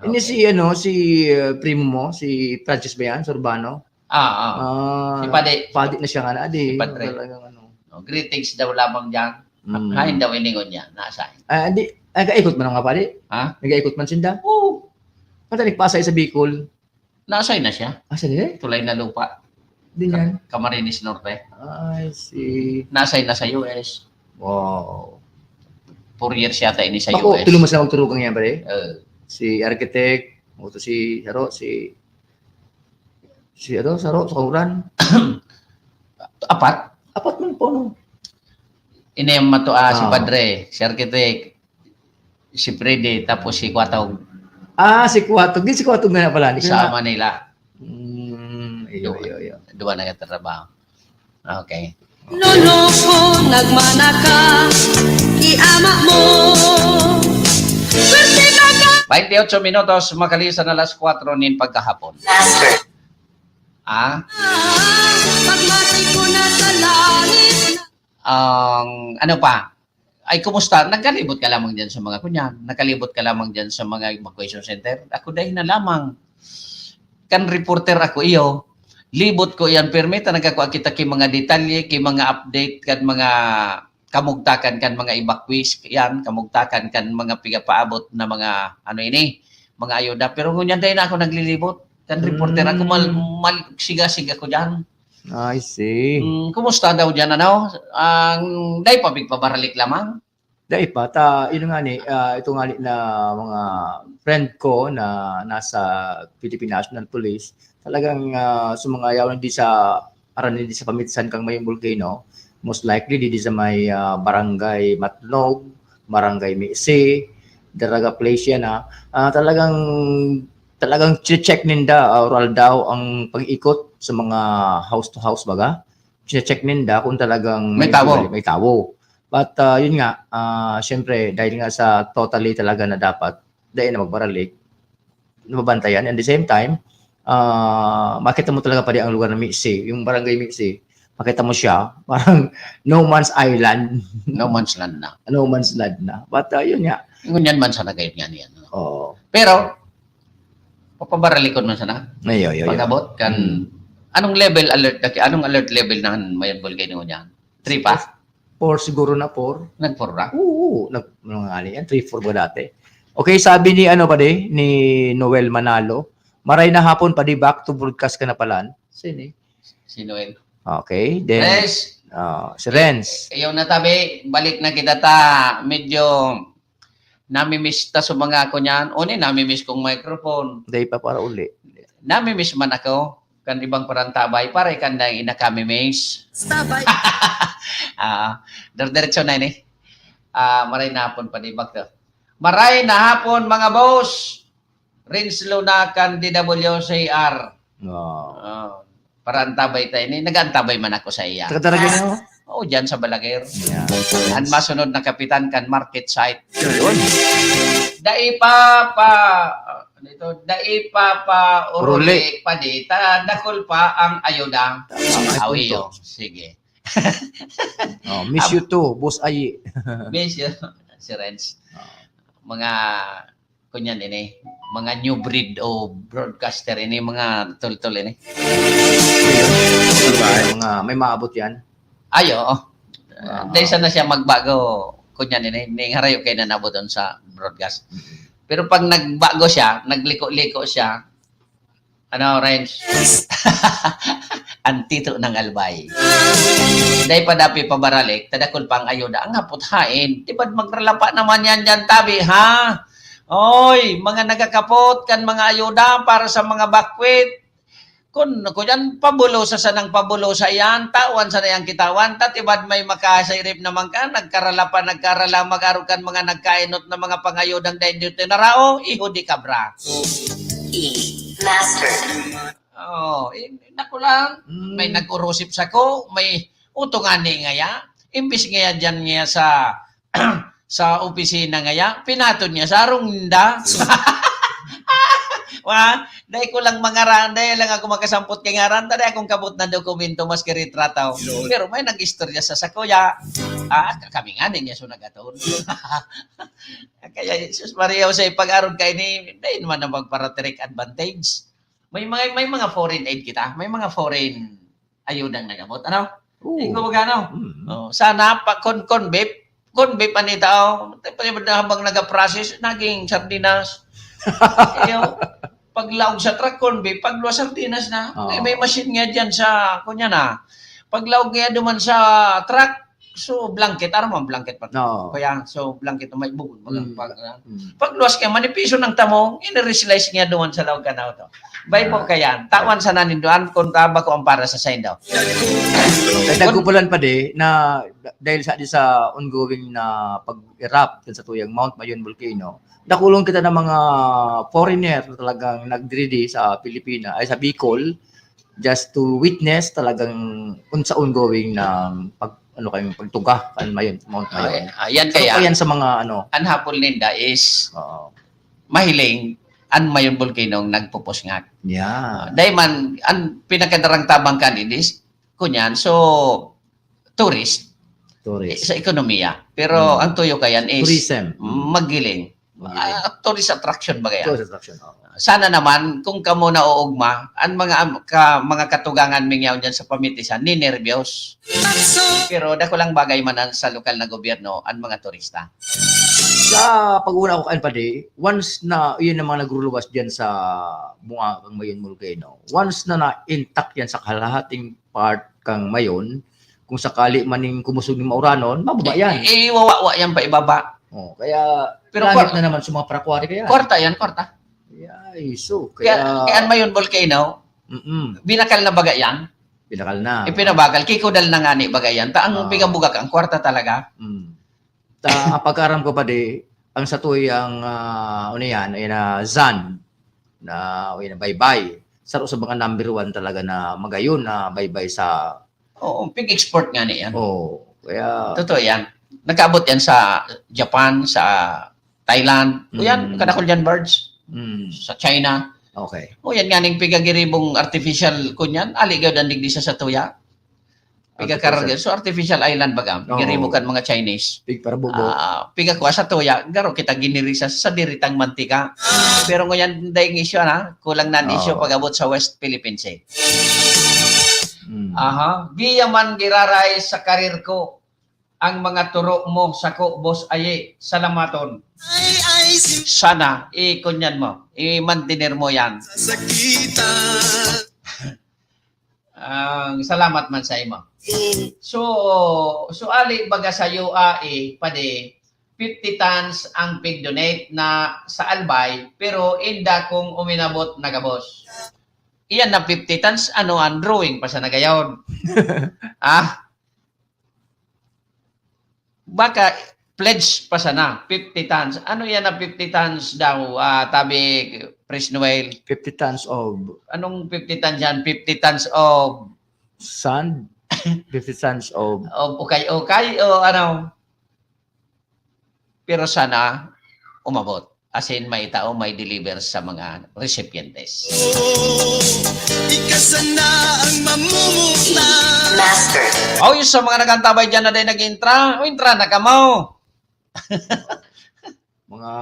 Ini Okay. si, ano, si, uh, primo mo, si Francis ba yan? Sa Urbano? Ah, ah. Ah, Si Padi. padi na siya nga na, adi. Si Padre. Talagang ano. No, greetings daw lamang dyan. Mm. Hain daw iningon niya, nasa. Ah, di, nagaikot man nga, padi? Ha? Nagaikot man sinda? Oo. Pati nagpasay sa Bicol. Nasay na siya. Ah, siya din? Tulay na lupa. Din Ka-, yan? Camarines Norte. I see. Nasay na sa U S. Wow. Four years yata ini sa Bako, U S. Tulo mo sila magturugang yan, pare? Eh. Si architect, mo to si Haro, si, si ano, Saro, sa Kauran. Apat? Apat man po, no? Ini ang matua, si Ah. Padre, si architect, si Freddy, tapos si Kwatog. Ah, si Kwatog. Di si Kwatog nga na pala. Di Sa na. Manila. Mm, iyo, Duwa. iyo, iyo. Duwa nagtatrabaho. Okay. Loloko, nagmanaka, ki ama mo. Swerte na ka. Bainti otso minutos, makalisan na alas kwatro nin pagkahapon. Ah? Pagmatay ko na sa langit. Ang, ano pa? Ay, kumusta? Nagkalibot ka lamang diyan sa mga kunyan. Nakalibot ka lamang diyan sa mga evacuation center. Ako dai na lamang. Kan reporter ako iyo. Libot ko iyan, permi ta nagkakua kita ki mga detalye, ki mga update, kan mga kamugtakan kan mga evacuees, yan, kamugtakan kan mga pigapaabot na mga, ano ini, mga ayuda. Pero ngunyan dai na ako naglilibot. Kan reporter ako, mal-, Hmm. mal-, siga-siga ko diyan. I see. Hmm, kumusta daw diyan, ano? Ang, dai pa pigpabaralik lamang? Dai pa. Ta, yun nga ni, ah, ito nga ni na mga friend ko na nasa Philippine National Police, talagang, ah, sa mga yaon di sa, aran di sa pamitsan kang mayong volcano, most likely di, di sa may, ah, Barangay Matnog, Barangay Misi, Daraga Place yan, ah. Ah, talagang, talagang che-check ninda, ah, or aldaw ang pag-ikot sa mga house to house, baga. Che-check ninda kung talagang May may tawo. May tawo. But, ah, yun nga, ah, syempre, dahil nga sa totally talaga na dapat, dahil na magbaralik, nababantayan. And the same time, ah, makita mo talaga pa rin ang lugar na Misi, yung barangay Misi, makita mo siya, parang no man's island. No man's land na. No man's land na. But, ah, yun nga. Ngunyan man sana kayo nga niyan, no? Oo. Pero, papabaralikon man sana. Ay, ay, ay, ay. Pag-abot kan, Hmm. anong level alert na ki-, anong alert level na mayan volcano niyan? Three pa? Four siguro na, four. Nag-four na? Oo, nag-, mga ano yan, three, four ba dati? Okay, sabi ni ano, padi, ni Noel Manalo, "Maray na hapon, padi, back to broadcast ka na pala." Sini? Si Noel. Okay, then, Yes. ah, si Renz. Ayaw na tabi, balik na kita ta. Medyo namimiss ta sa mga ako niyan. O ni, namimiss kong microphone. Dai pa para uli. Namimiss man ako. Kan ibang parantabay, para ikan na inakami-miss. Tabay. Ah, diretso na ini. Ah, maray na hapon pa, di ba, to? Maray na hapon, mga boss. Renz Luna kan D W C R. Wow. Ah, parantabay tayo ini. Nag-aantabay man ako sa iya. Taga Daraga niyo? Oo, dyan sa Balaguer. Yan. Ang masunod na kapitan kan market site. Yun. Dai pa pa, ano ito? Dai pa pa uruli Uruli. pa di. Ta, dakul pa ang ayuda. Tama, may Aw, punto. iyo. Sige. Oh, miss you too, Boss Ayi. Miss you, si Renz. Oh. Mga, kunyan ini, mga new breed o broadcaster ini, mga tol-tol ini. Ayun. Diba? Mga, may maabot yan. Ay, oo. Wow. Dahil sana siya magbago, kunyan ini, ning harayo kayo na nabuton sa broadcast. Mm-hmm. Pero pag nagbago siya, nagliko-liko siya, Ano, Renz? Ang tito ng Albay. Dai pa dapi pabaralik, tadakol pang ayuda. Ang hapot hain, di ba magralapa naman yan dyan, tabi, ha? Oy, mga nagakapot kan mga ayuda para sa mga bakwit. Kun, kun yan, pabulosa sanang pabulosa yan, tawan sana yang kitawan, ta tibad may makasirip naman ka, nagkarala pa, nagkarala, mag-arog kan mga nagkainot na mga pangayodang dai nindo tinarao, iho di kabra. E, master. Oh, eh, naku lang, Mm. may nag-urusip sako, may uto ngani ngaya, imbis ngaya diyan ngaya sa, sa opisina ngaya, pinatod niya sa harong ninda. Wa, dai ko lang mangaran, dai lang ako makasampot kay ngaran, ta dai akong kabot na dokumento, maski retrato. Yun. Pero may nag-istorya sa sakuya. Ah, kami ngani niya so nag-atod. Kaya, Jesus Maria, sa pag-arog kaini, dai naman na magpara-take advantage. May mga, may mga foreign aid kita, may mga foreign ayudang nag-abot, ano? Oo. Ikaw ba, ano? Mm. Oh, sana pa, kon, kon beep, kon beep, anita, oh, habang nag-process, naging sardinas. Iyo, paglaog sa truck, kon beep, pagluwas sardinas na. Oo. Eh, may machine nga dyan sa, kunya na. Paglaog nga duman sa truck, so, blanket, aram mo ang blanket pa? Oo. Kaya, so, blanket na may bukod, mga Mm. pag, ah, Mm. pagluwas kaya, manipiso ng tamong, ini-reslice niya duman sa laog kan auto. Bay mo Ah. kaya, tawan sa nanindoan, kung taba ko ang para sa saindo. Kaya nagkukulan pa di na da-, dahil sa, di sa ongoing na pag-erupt kan sa tuyang Mount Mayon volcano, nakulong kita ng mga foreigner na talagang nagdiri sa Pilipinas, ay sa Bicol, just to witness talagang unsa ongoing na pag, ano, kayong pagtuga kan Mayon, Mount Mayon. Ay, ayan. So, kaya, ayan sa mga, ano, ang hapol ninda is Oo. mahiling an Mayon Volcano nagpupusngak. Yeah. Ah, dahil man, ang pinakadarang tabang kan is, kunyan, so, tourist, Tourist. eh, sa ekonomiya. Pero Hmm. ang tuyo kayan is Tourism. magiling. Magaling. Ah, tourist attraction ba kaya? Tourist attraction, oo. Sana naman, kung kamo nauugma, ang mga am-, ka-, mga katugangan ming yaon dyan sa pamitisan, ninerbyos. Pero dakulang bagay man ang sa lokal na gobyerno, ang mga turista. Sa pag-una ko, kan padi, once na, yun ang mga nagruluwas dyan sa bunga kang Mayon Volcano, once na na-intact yan sa kalahating part kang Mayon, kung sakali man ning kumusog ning mauranon, mababa yan. Eh, eh, wawawa yan pa ibaba. Oh, kaya Pero langit kwar-, na naman sa mga parakwari kaya. kwarta yan, kwarta. Ay, so, Kaya, kaya kaya ang Mayon Volcano, Mm-mm. binakal na baga yan? Binakal na. Ipinabakal, kikodal na ngani baga yan. Ta ang Oo. pigabugak, ang kwarta talaga. Mm. Ta, ang pagkaaram ko pa di, ang satoy ang, ah, ano yan, ay na zan, na, ay na baybay. Saro sa mga number one talaga na magayon na baybay sa Oo, pig-export ngani yan. Oo, kaya Totoo yan. Nag-abot yan sa Japan, sa Thailand. O yan, Mm. kadakol yan, barge. Mm. Sa China. Okay. O yan, nganing pigagiribong artificial, kunyan, ali gawd ang digdi sa satuya. Piga-carrier. Artificial. So, artificial island baga. Oo. Giribo kan mga Chinese. Pigparabubo. Ah, piga kuha sa tuya, garo kita ginirisa sa diritang mantika. Pero ngunyan, dahil isyu, na, kulang na ang isyu Oo. pag-abot sa West Philippine Sea. Mm. Aha. Giya man giraray sa karir ko ang mga turo mo sako, Boss Aye. Salamaton. Sana, ikunyan mo, i-mantener mo yan. Ang salamat man sa imo. So, so ali baga sa U A E, padi, fifty tons ang pig-donate na sa Albay, pero inda kung uminabot na gabos. Iyan na fifty tons, ano, ang drawing pa sa nagayon. Ah? Baka pledge pa sana, fifty tons. Ano yan na fifty tons daw, ah, tabi, Pres Noel? Fifty tons of Anong fifty tons yan? Fifty tons of sand? Fifty tons of of ukay-ukay o ano? Pero sana umabot. As in, maitao, may deliver sa mga recipientes. Ika sana ang mamumuta. Master. Oh, yung sa mga nagantabay dyan na din nag-intra, o intra na kamo. Mga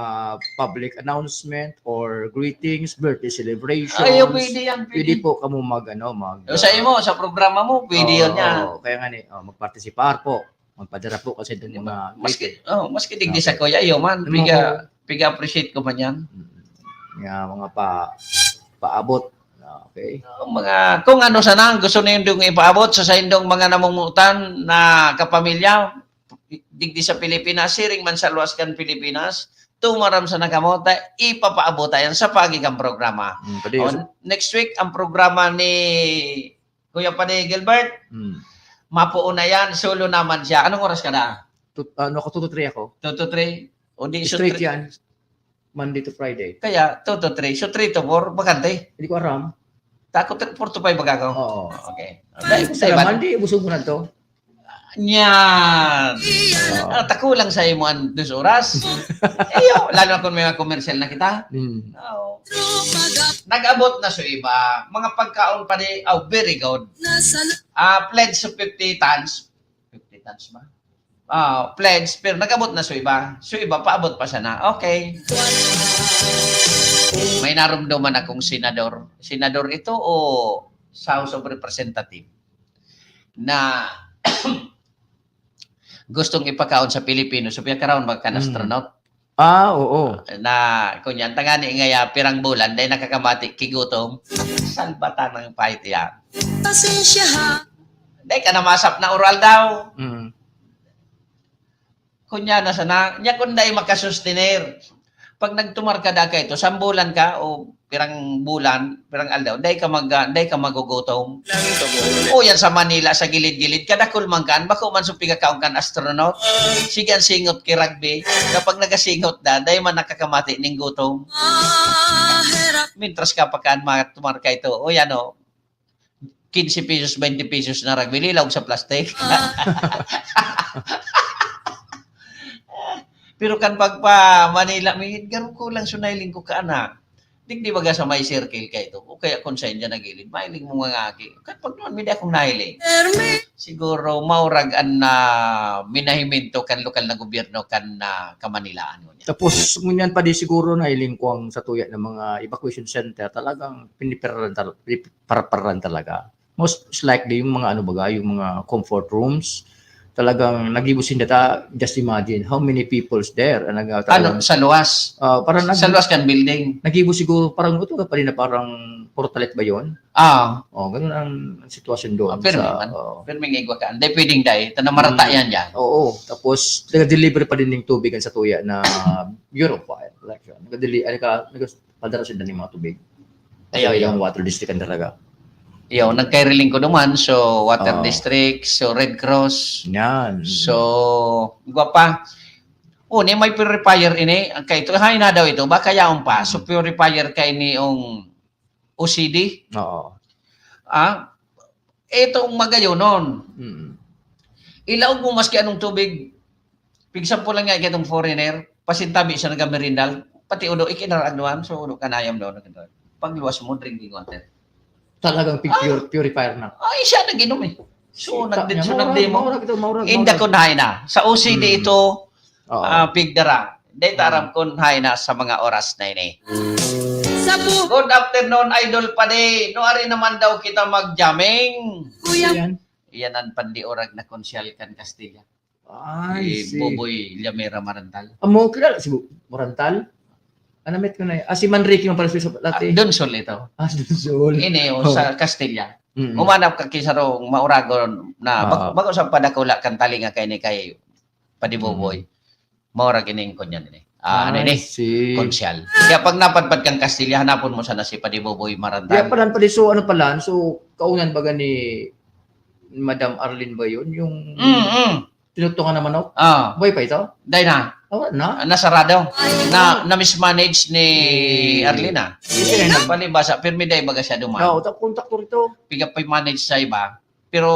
public announcement or greetings, birthday celebrations. Ay, pwede yan, Pwede pwede. po kamo mag, ano, mag, O, sa ah, imo, sa programa mo, pwede oo, yun yan. Oo, kaya nga ni, oh, magpartisipar po. Magpadara po kasi itong Di ba? mga Maski, greeting. oh, maski digdi Okay. sa kuya, iyo man, Ano piga, po? piga-appreciate ko man yan. Mm. Nga mga pa, paabot na Okay. Ang mga, kung ano sana ang gusto nindong ipaabot sa saindong mga namumutan na kapamilya, digdi sa Pilipinas, siring man sa luwas kan Pilipinas, tumaram sana kamo, ta ipapaabot yan sa pagi kan programa. Mm, pwede. On, next week, ang programa ni Kuya Padi Gilbert, Mm. mapuon na yan, solo naman siya. Anong oras ka na? Tut-, ano ako, two to three ako. Two to three? O di, so Straight three yan. Monday to Friday. Kaya, two to three. So, three to four, bakante. Hindi ko aram. Tako, four to five baga ako? Oo. Okay. Dahil sa Sa iba. Monday, busog mo na to. Yan. Oo. Ah, tako lang sa imo ang dos oras. Iyo, lalo na kung may mga commercial na kita. Hmm. Oo. Nag-abot na sa iba. Mga pagkaon pa di, oh, very good. Ah, pledge of fifty tons. Fifty tons ba? Ah, pledge, pero nag-abot na sa iba. Sa iba, paabot pa sana. Okay. May narumduman akong senador. Senador ito o sa House of Representative? Na gustong ipakaon sa Pilipino. So, piyakaraon ba kan Mm. astronaut? Ah, oo. Na, kunyan, tangani ngaya, pirang bulan, dahil nakakamati, kigutom. Salbatan ng pahit yan. Pasensya ha. Dahil ka namasap na oral daw. Mm. Kunya na sana, niya kung dai makasustener. Pag nagtumar ka da ka ito, sambulan ka o pirang bulan, pirang aldaw, dai ka mag-, dai ka magugutom. O yan sa Manila, sa gilid-gilid, kadakul man kan, bako man sa pigakaon kan astronaut. Sige ang singot ki rugby. Kapag nagasingot da, dai man nakakamati ning gutom. Mintras ka pa kan, matumar ka ito. O yan o, quince pesos, twenty pesos na rugby, lilaw sa plastic. Pero kan pagpa Manila, may garo ko lang so nailing ko ka, ana. Digdi baga sa may circle ka ito. O kaya kung sa inyo nagilid, mailing mo nga aki. Kan pag naman, may di akong nailing. Siguro, maurag an, ah, minahimento kan lokal na gobyerno kan, ah, Kamanilaan mo niya. Tapos, ngunyan pa di siguro nailing ko ang sa tuya ng mga evacuation center, talagang piniparan tal-, piniparaparan talaga. Most likely, yung mga ano baga, yung mga comfort rooms, talagang nagibo sinda ta, just imagine how many people's there. Ang nag-, Ano, talagang, sa luwas? Ah, parang nag-, Sa luwas kan building? Nagibo siguro, parang, ito ka pa rin na parang portalet ba yun? Ah. Oh, ganun ang sitwasyon doon Ah, pirmi sa, man. oh. Pirmi nga igwa ka. Hindi pwedeng dai. Ito na marata Mm. yan dyan. Oo. Tapos, taga-deliver pa din yung tubig ang sa tuya na Bureau of Fire. Like, nag-deli-, ano ka, nag-, padara sila ng mga tubig. Ayaw, Kasi ayaw. yung water district ang talaga. Ayaw, nagkairiling ko naman. So, water Oo. district, so Red Cross. Yan. So, igwa pa. O, ni may purifier ini. Ang kay ito, hay na daw ito. Baka yaon pa. So, Mm. purifier ka ini yung O C D. Oo. Ah, itong magayonon. Mm. Ilaog mo maski anong tubig. Pigsampo lang nga itong foreigner, pasintabi siya nagamerindal, pati ulo, ikinaragnuan, so ulo kanayam daw. Pagluwas mo, drinking water. Talagang pi-, Ah. pure-, purifier na. Ay, siya nag-inom eh. So, Sita nag-, niya, so, maurag, nagdemo. maurag ito, maurag, Inda maurag. ko na, na. Sa O C D Mm. ito, Oo. ah, pigdara. Dahil Mm. taram kun hain na sa mga oras na ini. Sa bu- Good afternoon, Idol Padi. No, ari naman daw kita mag-jamming. Kuya. Yan. Iyan ang pandiorag na konsyal kan Castilla. Ay, Si si Boboy Llamera Marantal. Amo, kilala si Bu-, Marantal? Ah, na-meet ko na yun. Ah, si Manrique man pala sa Ah, dati. Donsol ito. Ah, si Donsol. Ini, o, Oh. sa Castilla. Mm. Umanap ka kisarong mauragon na bag-, Ah. bago sa padakula kan talinga kay ni kay Padi Boboy. Mm. Maurag ini yung kunyan ini. Ah, ano Ay, ini? si Konsyal. Kaya pag napadpad kang Castilla, hanapon mo sana si Padi Boboy Marantal. Kaya pala, pala, so, ano pala, so, kaunan baga ni Madam Arlene ba yun? Yung Mm, mm. tinutungan na manok? Ah. Buhay pa ito? Dahil na. Ah, wala na? Ah, nasarado. Ay, Na, oo. na-mismanage ni Ni Arlene, ah. Hindi na. Palibasa, pirmi dahil baga siya duman. Oo, ta-, kontraktor ito. Piga pa manage sa iba. Pero,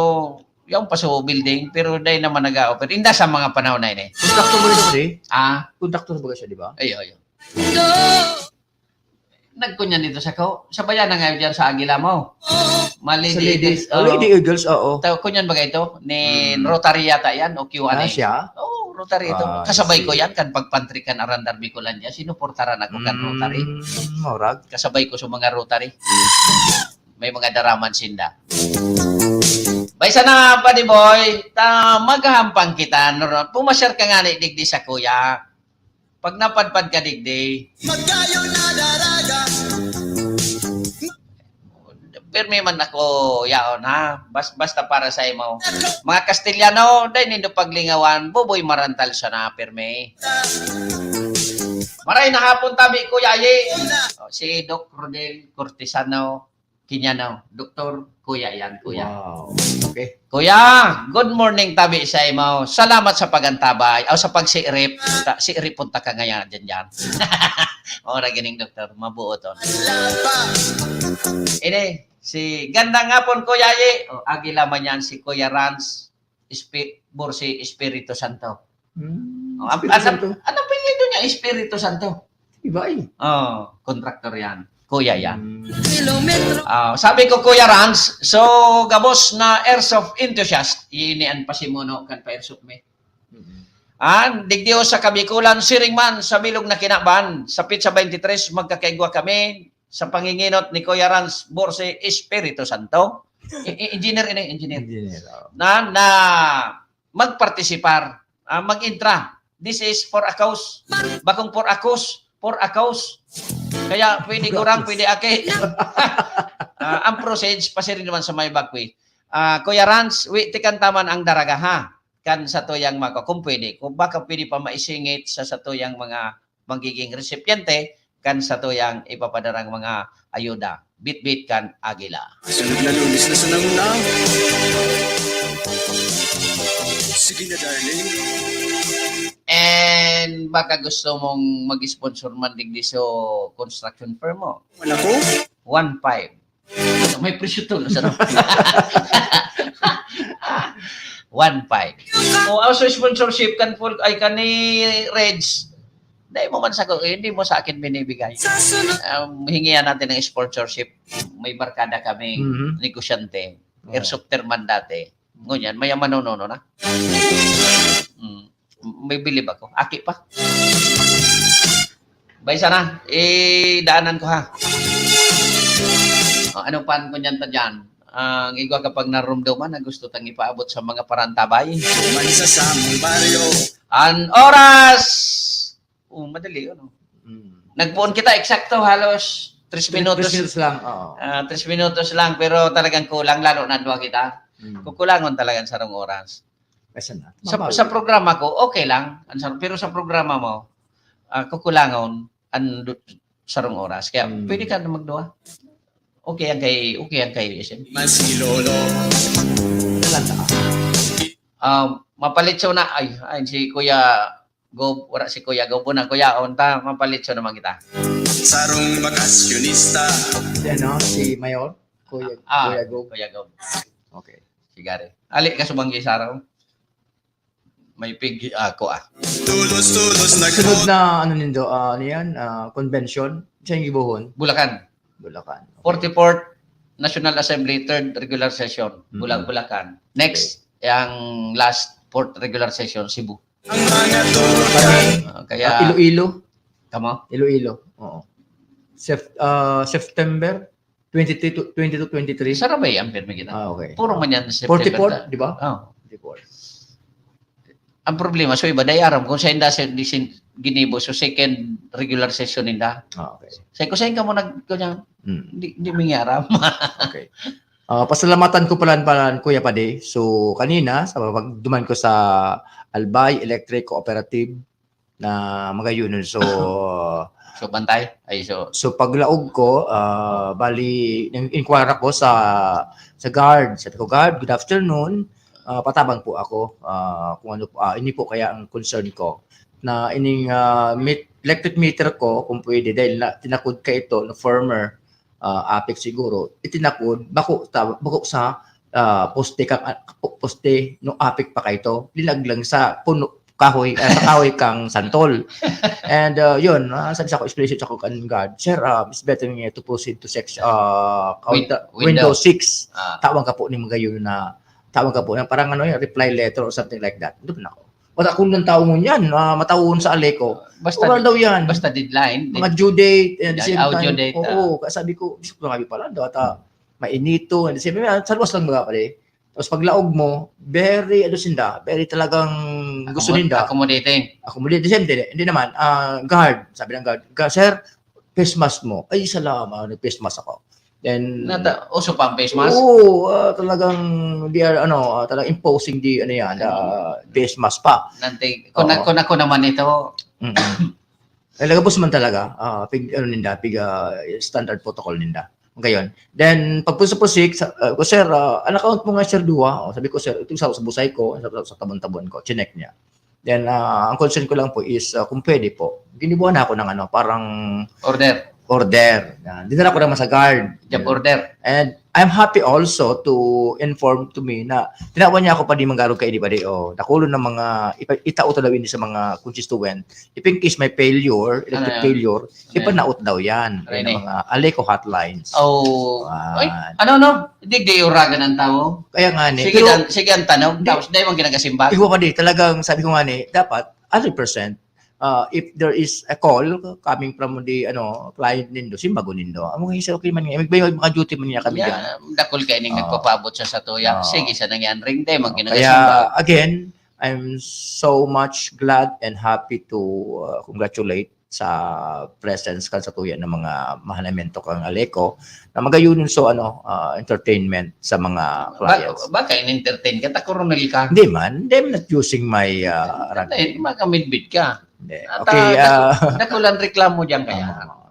yung paso building, pero dahil naman nag-a-operate. Inda sa mga panahon na ini. Kontraktor ba ito, pre? Ah? Kontraktor ba siya, di ba? Ayo, ayo. Nagkunyan dito sa ko. Sabayan na nga dyan sa Agila mo. Mali Sa di ladies. Eagles, Oh, oo. Lady Eagles, oo. Ta-, kunyan ba ito? Ni Hmm. Rotary yata yan o Q one A? Ah, siya? Oo, Rotary ito. Ah, Kasabay I see. ko yan, kan pagpantrikan Arandar Bicolandia. Sinuportaran ako kan Hmm, Rotary. Morag. Kasabay ko sa mga Rotary. May mga daraman sinda. Bay, sana, Padi Boy, ta maghahampang kita. Nor-, pumasyar ka nga ni digdi sa kuya. Pag napadpad ka digdi. Magkayo na daraga. Pirmi man ako yaon, ha? Bas-, basta para sa imo. Mga Kastelyano, dai nindo paglingawan, buboy marantal siya na, pirmi. Maray na hapon, tabi, Kuya Ayi. Oh, si Doc Rodel Cortesano Quiniano. Doktor, kuya yan, kuya. Wow. Okay. Kuya, good morning, tabi sa imo. Salamat sa pagantabay, o sa pagsirip. Ta, sirip punta ka ngayon, dyan, dyan. Ora gining doktor, mabuo to. Ini, si gandang hapon, Kuya Ye. O, Agila man yan, si Kuya Rans, Espi-, Borsi, Espiritu Santo. Hmm, O, ang, Espiritu ang, Santo. Ang apelyido niya, Espiritu Santo. Iba eh. Oh, kontraktor yan. Kuya yan. Hmm. Ah, sabi ko, Kuya Rans, so, gabos na Airsoft enthusiast, ini an pasimuno kan pa-airsoft mi. Mhm. An, digdi o sa Kabikulan, siring man, sa bilog na kinaban, sa petsa twenty-three, magkakaigwa kami sa panginginot ni Kuya Rans Borse Espiritu Santo. I-, i-, engineer ini, engineer. Engineer, oo. Na, na magpartisipar, ah, mag-intra. This is for a cause. Bakong for a cause, for a cause. Kaya pwede For a gurang, cause. Pwede aki. Ah, ang proceeds, pasiring naman sa may bakwi. Ah, Kuya Rans, wi, tikan taman ang daraga, ha? Kan satuyang mga, kung pwede, kung baka pwede pa maisingit sa satuyang mga magiging resipyente, kan satuyang ipapadarang mga ayuda. Bitbit kan Agila. Sunod na Lunes na sa nanguna. Sige na, darling. And baka gusto mong mag-sponsor man digdi so construction firm mo. Wala ko. One five. May presyo to, no? Sarap. One five. O, also sponsorship kan full, ay, kan ni Reds. Dahil mo man sa, eh, hindi mo sa akin binibigay. Um, hingihan natin ng sponsorship. May barkada kaming Mhm. negosyante. Oo. Airsofter man dati. Ngunyan, may manonono na. Mm. May bilib ako. Aki pa. Bay, sana, eh, daanan ko, ha. O, anong pan ko niyan ta dyan? Ang igwa kapag narumduman na gusto tang ipaabot sa mga parantabay. Man sa samong baryo. An oras! Oh, madali, ano? Mm. Nagpuon kita, eksakto, halos tres Tres, minutos. Tres minutos lang, oo. Ah, tres minutos lang, pero talagang kulang, lalo na duwa kita. Mm. Kukulangon talaga ang sarong oras. Kaysa na, Sa, mabawi. Sa programa ko, okay lang. Ang sar-, pero sa programa mo, ah, kukulangon ang du-, sarong oras. Kaya Hmm. pwede ka na magduwa. Okay ang kay, okay ang kay S M. Man si Lolo. Talanta ka. Ah, mapalit siya na, ay, ay, si Kuya Gob, wala si Kuya Gob, unang Kuya, unta, mapalit siya naman kita. Sarong bakasyonista. Si ano, si Mayor? Kuya, Ah, Kuya Gob? Kuya Gob. Okay. Sigari. Ali ka subanggi sa araw. May pig-, ah, ko, ah. Tulos-tulos na Sunod na, ano nindo, ah, ano yan? Ah, convention? Sa Gibohon? Bulacan. Bulacan. Okay. Forty-fourth National Assembly, third regular session. Bula-, Mm. Bulacan. Next, Okay. ang last, fourth regular session, Cebu. Ang mga tuta. Kami, Ah, kaya ah, Iloilo. Kamo? Iloilo, oo. Sep-, ah, September twenty-two, twenty-two, twenty-three. Sarabay ang pirmi kita. Ah, okay. Puro man yan September Forty-four, ta-, di ba? Oh. Forty-four. Ang problema, so iba, dai aram kung saan da si, di sin-, ginibo, so second regular session ninda. Ah, okay. Sa ko, saan ka mo nag-, kanya? Hmm. Di, di mi aram. Okay. Ah, pasalamatan ko pala, pala, Kuya Padi. So, kanina, sa pagduman ko sa Albay Electric Cooperative, na magayonon. So, So, bantay? Ay, so So, paglaog ko, ah, bali, in-, inquire ako sa, sa guard. Sabi ko, "Guard, good afternoon. Ah, patabang po ako. Ah, kung ano po, ah, ini po kaya ang concern ko. Na ining, ah, met-, electric meter ko, kung pwede, dahil na, tinakod ka ito, no former, ah, APEC siguro, itinakod, bako ta-, bako sa, ah, poste kang, ah, po-, poste no APEC pa kaito, linaglang sa puno, kahoy, ah, sa kahoy kang santol." And, ah, yun, ah, sabi sa ko, explanation sa ko kan guard, "Sir, ah, it's better nga to proceed to section, ah, Win-, counter, window. Window six. Ah. Tawan ka po ni magayon na, tawan ka po na parang ano yun, reply letter or something like that." Doon ako. Wala akong nang tao ngunyan, ah, matawon sa Aleco. Basta Oral daw yan. Basta deadline, Mga due date, and the Yan, same ah, due time. Date, Oo, ah. Kaya sabi ko, "Diyos ko, grabe pala, daw ata mainito." And the same time, sa luwas lang mga pare. Tapos paglaog mo, very, ano sinda, very talagang gusto Accommod-, ninda. Accommodating. Accommodating. The same time, hindi naman, ah, guard, sabi ng guard, "Ga-, sir, face mask mo." Ay, salamat, nag-face mask ako. Then, Nata, uso pa ang face mask? Oo, ah, talagang they are, ano, ah, talagang imposing the, ano yan, the face mask pa. Nanti, kung, Oo. kung ako naman ito, Mm-mm. Eh, lagabos man talaga, ah, pig, ano ninda, pig, ah, standard protocol ninda. Ngayon, then, pag pusupusik, sa, ah, ko, "Sir, ah, an account mo nga, sir, duwa?" Oh, sabi ko, "Sir, ito sa, sa busay ko, sa, sa tabon-tabon ko." Chinek niya. Then, ah, ang concern ko lang po is, ah, kung pwede po, ginibuhan na ako ng ano, parang order. Order. Ah, dinala ko naman sa guard. Job order. And I'm happy also to inform to me na tinawan niya ako pa di manggarog kaini ba di, oh, nakulon ng mga, ipa-, itao ta daw ini sa mga constituent. If in case may failure, electric Ano yan? failure, Ano yan? Ipanaot daw yan. Yan Training. Ang mga Aleco hotlines. Oh. Ah. Ay, ano, no? Digdi uragan ang tao. Kaya nga ni. Sige, Pero, dan, sige ang tanong. Di- Tapos, dahil mong ginagasimbag. Iwa pa di, talagang sabi ko nga ni, dapat, hundred percent, uh, if there is a call coming from the, ano, client nindo, simbagon nindo. Ang mga isa, okay man nga, may, may mga duty man niya kami dyan. Yeah, dakul kayo ning Oo. nagpapabot sa satuya. Oo. Sige, sa nang yan ring, dahil mong Kaya, ginagasimbag. Again, I'm so much glad and happy to, uh, congratulate sa presence kan satuya ng mga mahanamento kang Aleco na magayunin so, ano, uh, entertainment sa mga Ba, clients. Baka in-entertain ka, ta coronel ka. Hindi man, hindi, I'm not using my, uh, rank. Hindi, makamidbit ka. Hindi. At, Okay, ah, ah, daku-, dakulang reklamo dyan kaya.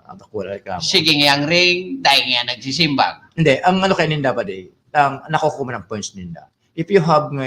Ah, dakulang reklamo. Sige nga ang ring, dahil nga nagsisimbag. Hindi, ang ano kaya ninda ba di? Ang nakukuha ng points ninda. If you have nga,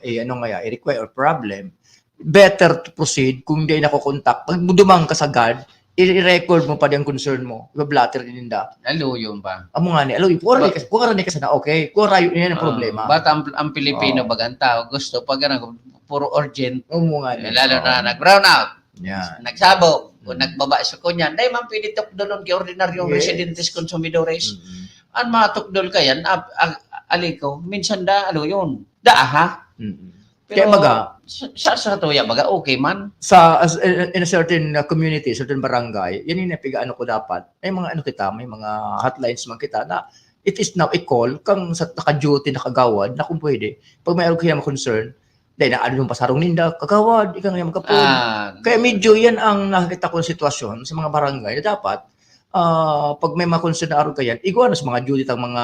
eh, ano nga, a request or problem, better to proceed kung di nakokontak. Pag dumang ka sa guard, i-, i-record mo pa di ang concern mo. Iba-blotter din ninda. Lalo yun pa. Amo nga ni, alo, kung Ba- ka, kung ka sana, okay. Kung rayo niya ang Ah, problema. But ang, ang Pilipino, Oo. bagang tao, gusto pag ano, puro urgent. Amo nga ni. Lalo Oo. na nag-brown out, Yeah. nagsabo, o Mm. nagbaba sa kunyan, dahil man pwede tukdolon kay ordinaryong Yes. residentes, konsumidores. Mm-mm. Ang mga tukdol kayan, ab-, ag-, Aleco, minsan da, ano yun, daaha. Mm-mm. Pero Kaya baga, sa, sa, sa tuya, baga, okay man. Sa, as, in, in a certain, uh, community, certain barangay, yan yung napigaano ko dapat. May mga ano kita, may mga hotlines man kita na it is now a call kang sa naka-duty na kagawad na kung pwede, pag may arog kaya concern, dahil na ano yung pasarong ninda, kagawad, ikaw nga magkapon. Ah, Kaya medyo yan ang nakikita kong sitwasyon sa mga barangay na dapat, ah, pag may mga concern na arog kayan, igwa na sa mga duty tang mga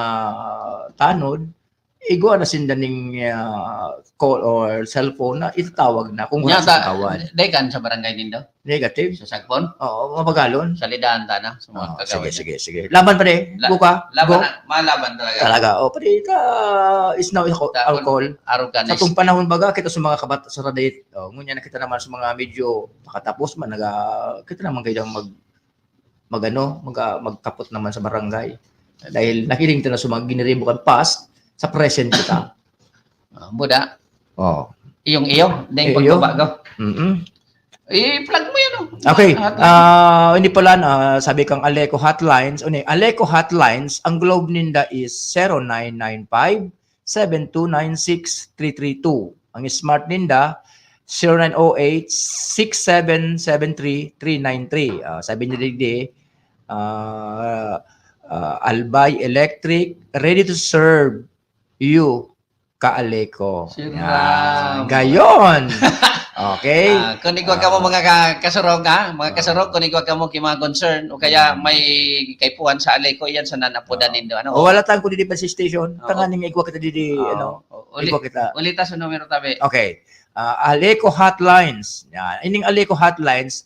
tanod, igwa na sinda ning, ah, call or cellphone na itatawag na kung wala Nya, sa ta-, kagawad. Dahil kan sa barangay nindo? Negative. Sa Sagpon? Oo, mabagalon. Salidahan ta na sa mga Oo, kagawad. Sige, sige, sige. Laban pa di. La-, Buka. laban Go. na, malaban talaga. Talaga. Oh, pati ka, is now ako, Tapos, alcohol. Arog ka Sa na. Itong panahon baga, kita sa mga kabat sa radit. Oh, ngunya nakita naman sa mga medyo makatapos man, naga, kita naman kayo mag, magano, mag, magkapot naman sa barangay. Dahil nakiling ta na sa mga giniribo kan past, sa present kita. Ah, buda. Oh. Iyong iyo, dahil Eh, iyo. Pagbabago. Mm-mm. I-plug mo yan, oh. Okay. Lahat na. Ah, hindi pala na, sabi kang Aleco Hotlines. Ano eh, Aleco Hotlines, ang Globe ninda is zero nine nine five, seven two nine six, three three two. Ang Smart ninda, zero nine oh eight, six seven seven three, three nine three. Ah, sabi ni Digdi, ah, ah, Albay Electric, ready to serve you, ka-Aleco. Si Yan. Ram. Gayon. Okay. Ah, kung igwa ka mo Ah. mga ka-, kasurog, ha? Mga Ah. kasurog, kung igwa ka mo ki mga concern, o kaya may kaipuhan sa Aleco, yan sa nanapodan Ah. nindo, ano? O, wala tayong kundi di pa si station. Oo. Tanganing igwa kita di, di, Oo. ano, Uli-, igwa kita. Ulita sa numero, tabi. Okay. Ah, Aleco Hotlines. Yan. Ining Aleco Hotlines,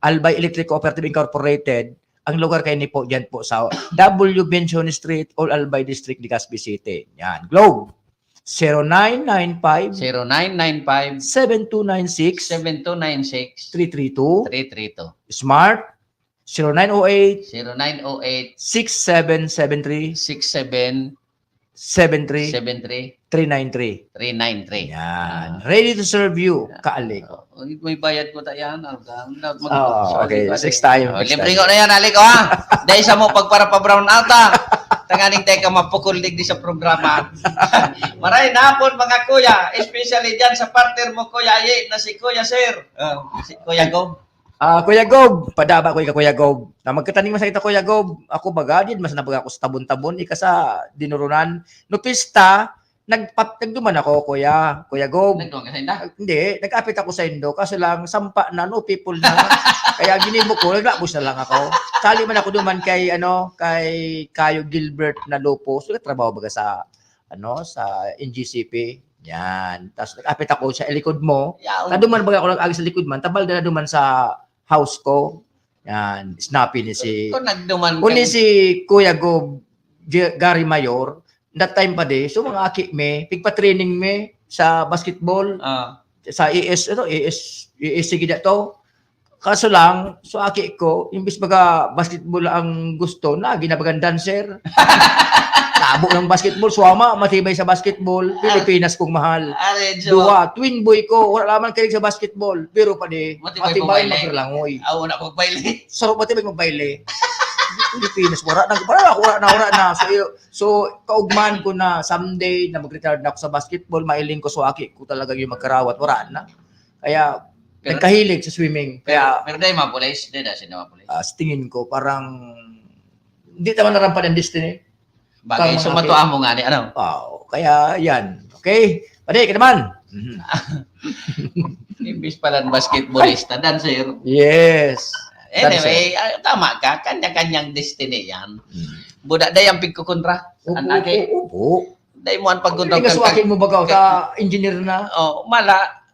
Albay Electric Cooperative Incorporated, ang lugar kayo ni po, dyan po sa W Benson Street, Old Albay District, Legazpi City. Yan. Globe, zero nine nine five, Zero nine nine five, seven two nine six, seven two nine six, three three two. three three two. Smart, zero nine oh eight, Zero nine oh eight, six seven seven three, six seven seven three, seven three, three nine three. three nine three. Yan. Ah. Ready to serve you, ka-Aleco. Oh, may bayad ko ta yan. Ano ka? Ano, mag- Ah, sorry, okay. sorry. Six time, Oh, six libre time. ko na yan, Aleco, ha? Dahil sa mo, pagpara pa brown out, ha? Tanganing teka mapukul digdi sa programa. Maray na hapon, mga kuya, especially dyan sa partner mo, Kuya Aye, na si Kuya Sir. Oh, si Kuya Go. Ah, Kuya Gob, padaba ko ika, Kuya Gob. Na magkataning masakit ako, Kuya Gob. Ako baga, di mas nabaga ako sa tabon-tabon, ika sa dinurunan. No pista, nagpa-, nagduman ako, kuya, Kuya Gob. Nagduman ka sa inda? Hindi, nag-apit ako sa indo, kaso lang, sampa na, no people na. Kaya ginibo ko, naglabos na lang ako. Sali man ako duman kay, ano, kay Kayo Gilbert na Lupos. Nagtrabaho baga sa, ano, sa N G C P. Yan. Tapos nag-apit ako sa likod mo. Yaon. Naduman baga ako nag-agi sa likod man, tabal na duman sa house ko. Yan, snappy ni si Kung nagduman Kung ni kang si Kuya Gob, J-, Gary Mayor, that time pa di, so mga aki mi, pigpa-training mi sa basketball, Ah. sa A S, ano, A S, A S, sige na to. Kaso lang, so aki ko, imbis baga basketball ang gusto, na ginabagan dancer. Tabo ng basketball, suwama, matibay sa basketball, Pilipinas kong mahal. Are, Diyos. Duwa, twin boy ko, wala naman kalig sa basketball. Pero pa di, Matibay matibay magbaile. Maglangoy. Ah, wala magbaile. Sarap matibay magbaile. Pilipinas, wala na, wala na, wala na, wala na. So, iyo-, so, kaugman ko na someday na mag-retire na ako sa basketball, mailing ko sa aki ko talaga yung magkarawat, wala na. Kaya, Pero, nagkahilig sa swimming. Pero, Kaya, pero dahil mapulis, dahil dahil sila mapulis. Ah, sa tingin ko, parang, hindi naman narampal ang destiny. Bagay, Tama, so okay. Matuwa mo nga ni, ano? Wow, kaya yan. Okay? Pwede ka naman. Mhm. Imbis pala ng basketballista, dancer. Yes. Anyway, Dancer. Ah, tama ka. Kanya-kanyang destiny yan. Mm. Buda, day ang pigkukontra. Opo, An agi. Opo, opo. Day mo ang pagkontra Hindi ka ka, suwakin ka, mo baga, ka, ka engineer na. Oh, mala.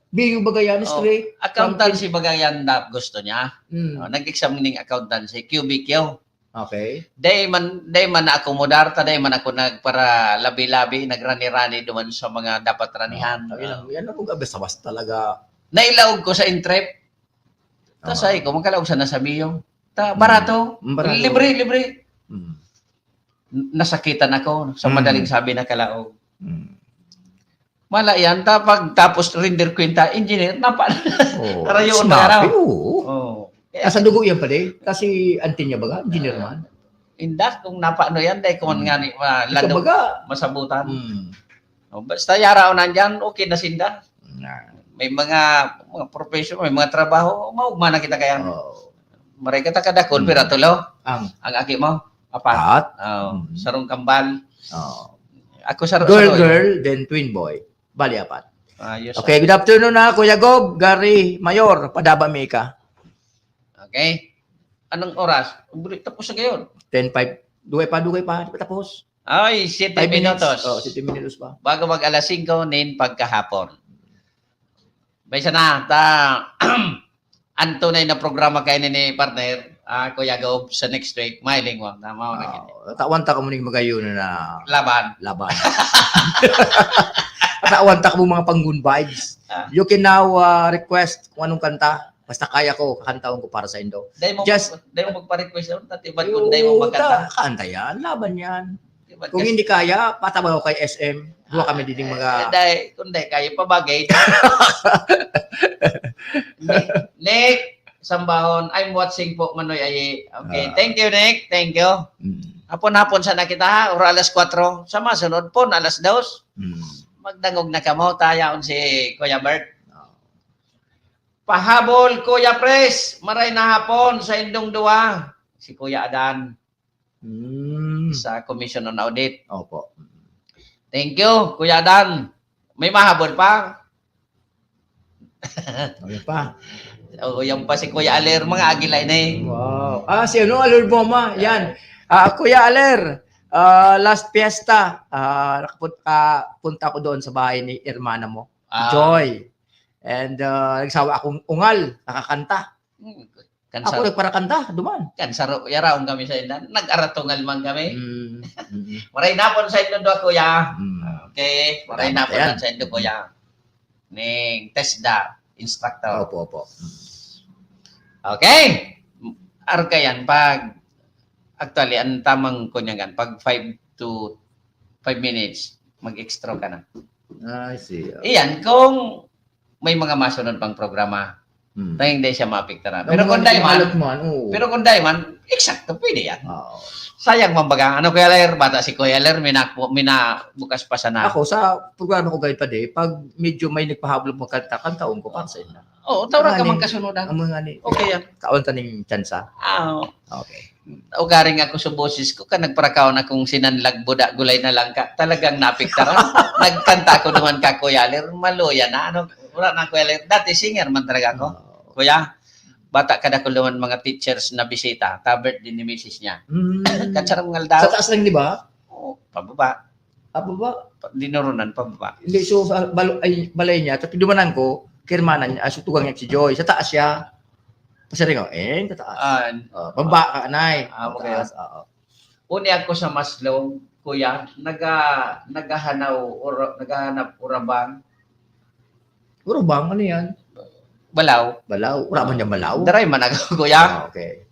Biyo baga yan, Oh, straight. Accountancy baga yan na gusto niya. Mm. Oh, nag-exam ning accountancy, Q B Q. Okay. Day man, day man naakomodar ta, day man ako nagparalabi-labi, nagrani-rani duman sa mga dapat ranihan. Ah, yan, yan ang mga basta-basta talaga. Nailaog ko sa Entrep. Ta Ah. Sabi ko, "Magkalaog sana sa Mio." Ta, Mm. Barato. Mm, barato. Libre, libre. Mm. N-, nasakitan ako sa Mm. madaling sabi na kalaog. Mm. Mala yan, ta pagtapos render kwenta, engineer, napa-, Oh, rayoon sinabi, na raw. Oo. Oh. Nasa dugo yan pala eh. Kasi auntie niya baga, engineer Ah. man. Inda, kung napaano yan, dahil kung Hmm. nga ni, ma-, Ikaw lalo baga. Masabutan. Hmm. Oh, basta yaraon nandyan, okay na sinda. Nga. May mga, mga profession, may mga trabaho, maugma na kita kaya. Oh. Maray kita kadakol, Hmm. Pero tulo. Ang? Ang aki mo, apat. Apat? Oh, Hmm. Sarong kambal. Oh. Ako sa Girl, sa girl, then twin boy. Bali, apat. Ayos, Okay, ah. Good afternoon na, Kuya Gob, Gary, Mayor, padaba mi ka. Okay. Anong oras? Ubri, tapos na gayon. Ten five. Dugay pa, dugay pa. Di pa tapos. Ay, siyete Five minutes. Minutos. Oh, siyete minutos pa. Bago mag alas singko nin pagkahapon. May sana, ta, ang tunay na programa kayo ni, ni partner, ah, Kuya Gob, sa next week, may lingwang. Tama na gini. Oh, tawan ta kamo ning magayon na Laban. Laban. Tawan ta kamo mga panggun vibes. Ah. You can now, ah, request kung anong kanta. Basta kaya ko, kakantahon ko para sa indo. Dahil mo Just mag-, dahil mo magpa-request yun, tatibad kung dahil mo Oo, magkanta. Ta-, kanta yan. Laban yan. Diba? Kung Kasi hindi kaya, patabaw kay S M. Duwa kami Ah, diding eh, mga eh, dai, kung dai kaya, pabagay. Nick, Nick Sambahon, "I'm watching po, Manoy Ayi." Okay, Ah. Thank you, Nick. Thank you. Mm. Hapon-hapon sana kita, ha? Or alas kwatro. Sa masunod po, alas dos. Mm. Magdangog na kamo, tayaon si Kuya Bert. Ah. Pahabol, Kuya Pres. Maray na hapon sa indong duwa. Si Kuya Adan. Hmm. Sa Commission on Audit. Opo. Thank you, Kuya Dan. May mahabol pa? Ano pa? Oo, yan pa si Kuya Aler, mga agila na eh. Wow. Ah, si ano, Aler Boma, yan. Ah, Kuya Aler, ah, last fiesta, ah, nakapun-, ah, punta ako doon sa bahay ni hermana mo, Ah. Joy. And, ah, nagsawa akong ungal, nakakanta. Hmm. Kan Ako sa-, nagparakanta, duman. Kan saro, yaraon kami sa indan. Nag-aratungal man kami. Mm, mm. Maray napon sa indo, kuya. Mm. Okay, maray Salamat napon yan. Sa indo, kuya. Ning TESDA instructor. Opo, opo. Mm. Okay. Arog kayan, pag, actually, ang tamang kunyangan, pag five to five minutes, mag-extra ka na. I see. Iyan, kung may mga masunod pang programa, Hmm. Tayong dai siya maapektaran. Ang Pero mga kung dai man, halot man, oo. Pero kung dai man, eksakto, pwede yan. Oo. Sayang man baga. Ano, Kuya Ler? Bata si Kuya Ler, may na-, may nabukas pa sana. Ako, sa programa ko, Guide pa di, pag medyo may nagpahabol magkanta, kantaon ko para sa inyo. Oo, tawag ka Ano, magkasunodan. Ang mga ni-, Okay yan. Kawan ta ning tsansa. Ah, oo. Okay. Ugaring ako sa boses ko, kan nagparakaw na kung sinanlag buda, gulay na lang ka, talagang naapektaran. Nagkanta ako naman ka, Kuya Ler, maluya na, ano, wala na, Kuya Ler. Dati singer man talaga ako. Oo. Kuya, bata ka, dakul naman mga teachers na bisita, ta birthday ni misis niya. Mm. Katsarang ngaldaw. Sa taas lang, di ba? Oo, pababa. Ah, baba? Pa-, dinurunan, pababa. Hindi, so, sa balo-, ay, balay niya, tapos dumanan ko, kirmanan niya, ah, so, tugang niya si Joy. Sa taas siya. Pasiring ko, eh, sa taas. Ah, Oh, pababa ka, anay. Ah, Sa okay. taas, oo. Uni ako sa Maslog, kuya, naga-, naghahanaw ura-, naghahanap urabang. Urabang, ano yan? Balaw. Balaw? Wala man dyan balaw? Daray man ako, kuya. Ah, okay.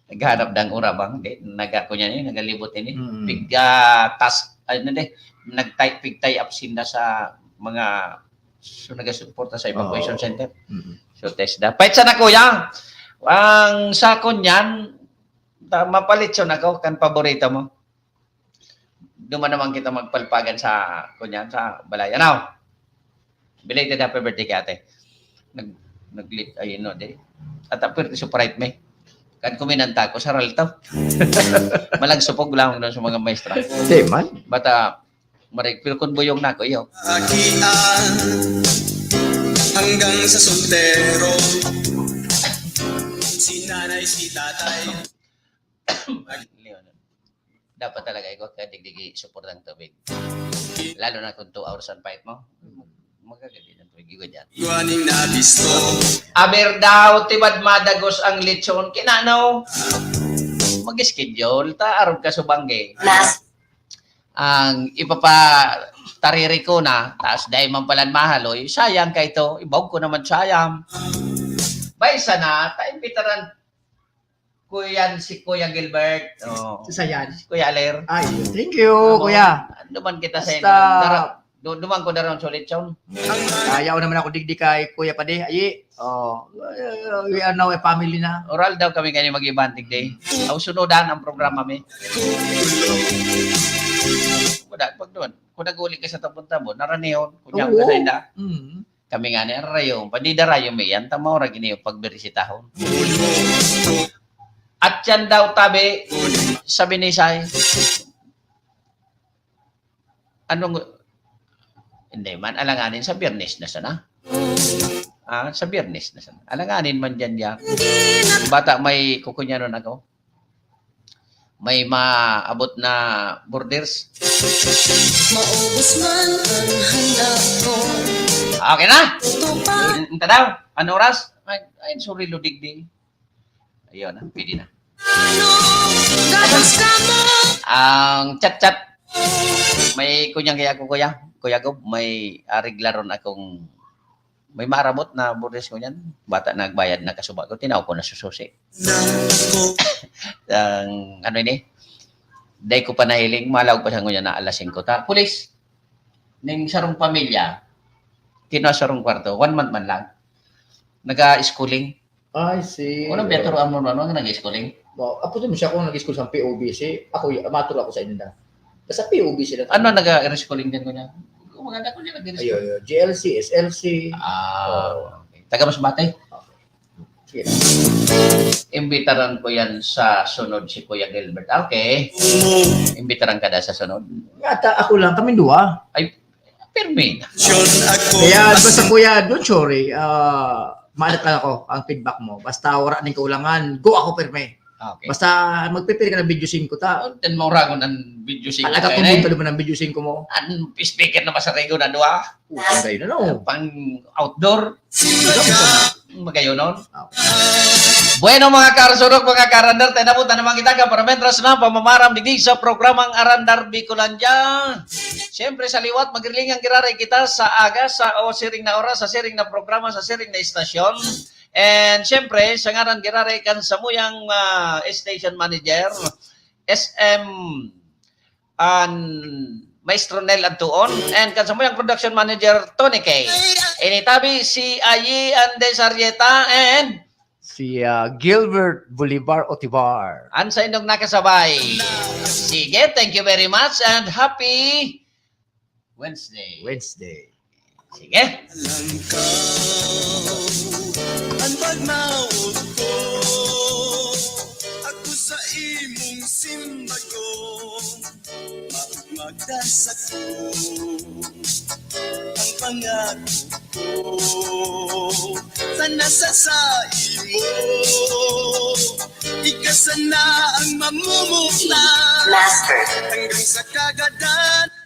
Naghahanap dang urabang, di, naga-, kunya ni, nagalibot ini. Mm. Pig, ah, tas-, ano di, nag-tie, pig-tie up sinda sa mga, so, nagasuporta sa evacuation Oo. center. Mm. So, test da. Pait sana, kuya. Ang sakon niyan, ta-, mapalitson ako, kan paborito mo. Duman naman kita magpalpagan sa, kunyan, sa balay. Ano? Belated happy birthday kay ate. Nag-, nag-lit, ay, no, di. At ang pwerte surprise me. Kan kuminanta ko, saral to. Malagsupog lang doon sa mga maestra. Di man. Bata, marig, pero kung buyong na ako, iyo. Akian hanggang sa soltero. Si nanay, si tatay. Leon. Dapat talaga ikaw ka digdigi support ng tubig. Lalo na kung two hours ang fight mo. Magagadi ng tubig, ikaw dyan. Guaning nabisto. Aber daw, tibad madagos ang lechon. Kinano? Mag-schedule, ta arog ka subangge. Mas. Ang ipapa-, tariri ko na, taas dahil man palan mahaloy, sayang ka ito, ibawag ko naman sayang. Bay, sana, ta imbitaran ko yan si Kuya Gilbert. Oh. Si Sayan. Si Kuya Aler. Ay, thank you, Ano, Kuya. Duman kita sa Basta inyo. Dara-, du-, duman ko na ron sa lechon. Kaya ko naman ako digdi kay Kuya Padi. Ayi, oh, we are now a family na. Oral daw kami kayo mag-ibang digdi. Ang sunodan ang programa mi. Wala, pag doon. Kung nag-uli ka sa tapon-tapon, naranihon. Kung Oo. Yan ka sa inda. Mm. Kami nga ni Arayo, padidarayo mi yan, tama ora gini yung pagbirisitahon. At yan daw tabi, sabi ni Sai, anong, hindi man, alanganin sa Biyernes na sana. Ah, sa Biyernes na sana. Alanganin man dyan, yan. Bata, may kukunyanon ako. May maabot na borders. Maubos man ang handa ko. Okay na? Ito pa. Ang tadaw, ano oras? Ay, ay, sorry, ludigdi. Ayun, ah, pwede na. Ano? Gatas ka mo. Ang chat-chat. May kunyang kaya ako, kuya. Kuya Gob, may ariglaron akong may maarabot na borders ko niyan. Bata nagbayad na kasuba ko, tinaw ko na sususi. Ang, ano ini? Dai ko pa nahiling, malaog pa siya ngunyan na alas singko. Ta, pulis, ning sarong pamilya, kinua sarong kwarto, one month man lang. Naga-schooling. I see. Unang biya turuan mo, ano, nga nag-schooling? Bo, apo din siya kung nag-school sa P O B C. Ako, y-, maturo ako sa inda. Basta P O B C na. Ano, nag-schooling din ko niya? Kung maganda ko niya, nag-school. Ayo, ayo. G L C, S L C. Ah, Oh. Okay. Taga Masbate? Okay. Sige. Imbitaran ko yan sa sunod si Kuya Gilbert. Okay. Imbitaran ka na sa sunod. Yata ako lang, kami dua. Ay, pirmi na. Kaya, basta, Kuya, don't worry. Ah, maalat lang ako ang feedback mo. Basta wala ning kaulangan, go ako pirmi. Okay. Basta magpipili ka ng video singko ta. Then mauragon ang video singko. Talaga, kung eh. Ang video singko mo. Ang speaker na masarigo na dua. Utang kayo na, no? Pang outdoor. Magayon nun. Ah. Bueno, mga karsurok, mga karandar, tayo na po, tayo naman kita, kaparamentas na pamamaram digdi sa programang Arandar Bicolandia. Siyempre, sa liwat, magrilingang giraray kita sa aga, sa, o, siring na oras, sa siring na programa, sa siring na istasyon. And siyempre, sa ngaran giraray kan samuyang, ah, station manager, S M, an Maestro Nel Antuon, and kan samuyang production manager, Tony K. Initabi si Ayi Andes Arrieta and si, ah, Gilbert Bolivar Otibar. An sa indong nakasabay. Sige, thank you very much and happy Wednesday. Wednesday. Sige. Langkaw, an pagmawot ko. Ako Imong simbagon, magmagdasakon ang pangako ko. Sana sa, sa imo, ika sana ang mamumugna. Master. Hanggang sa kagadan.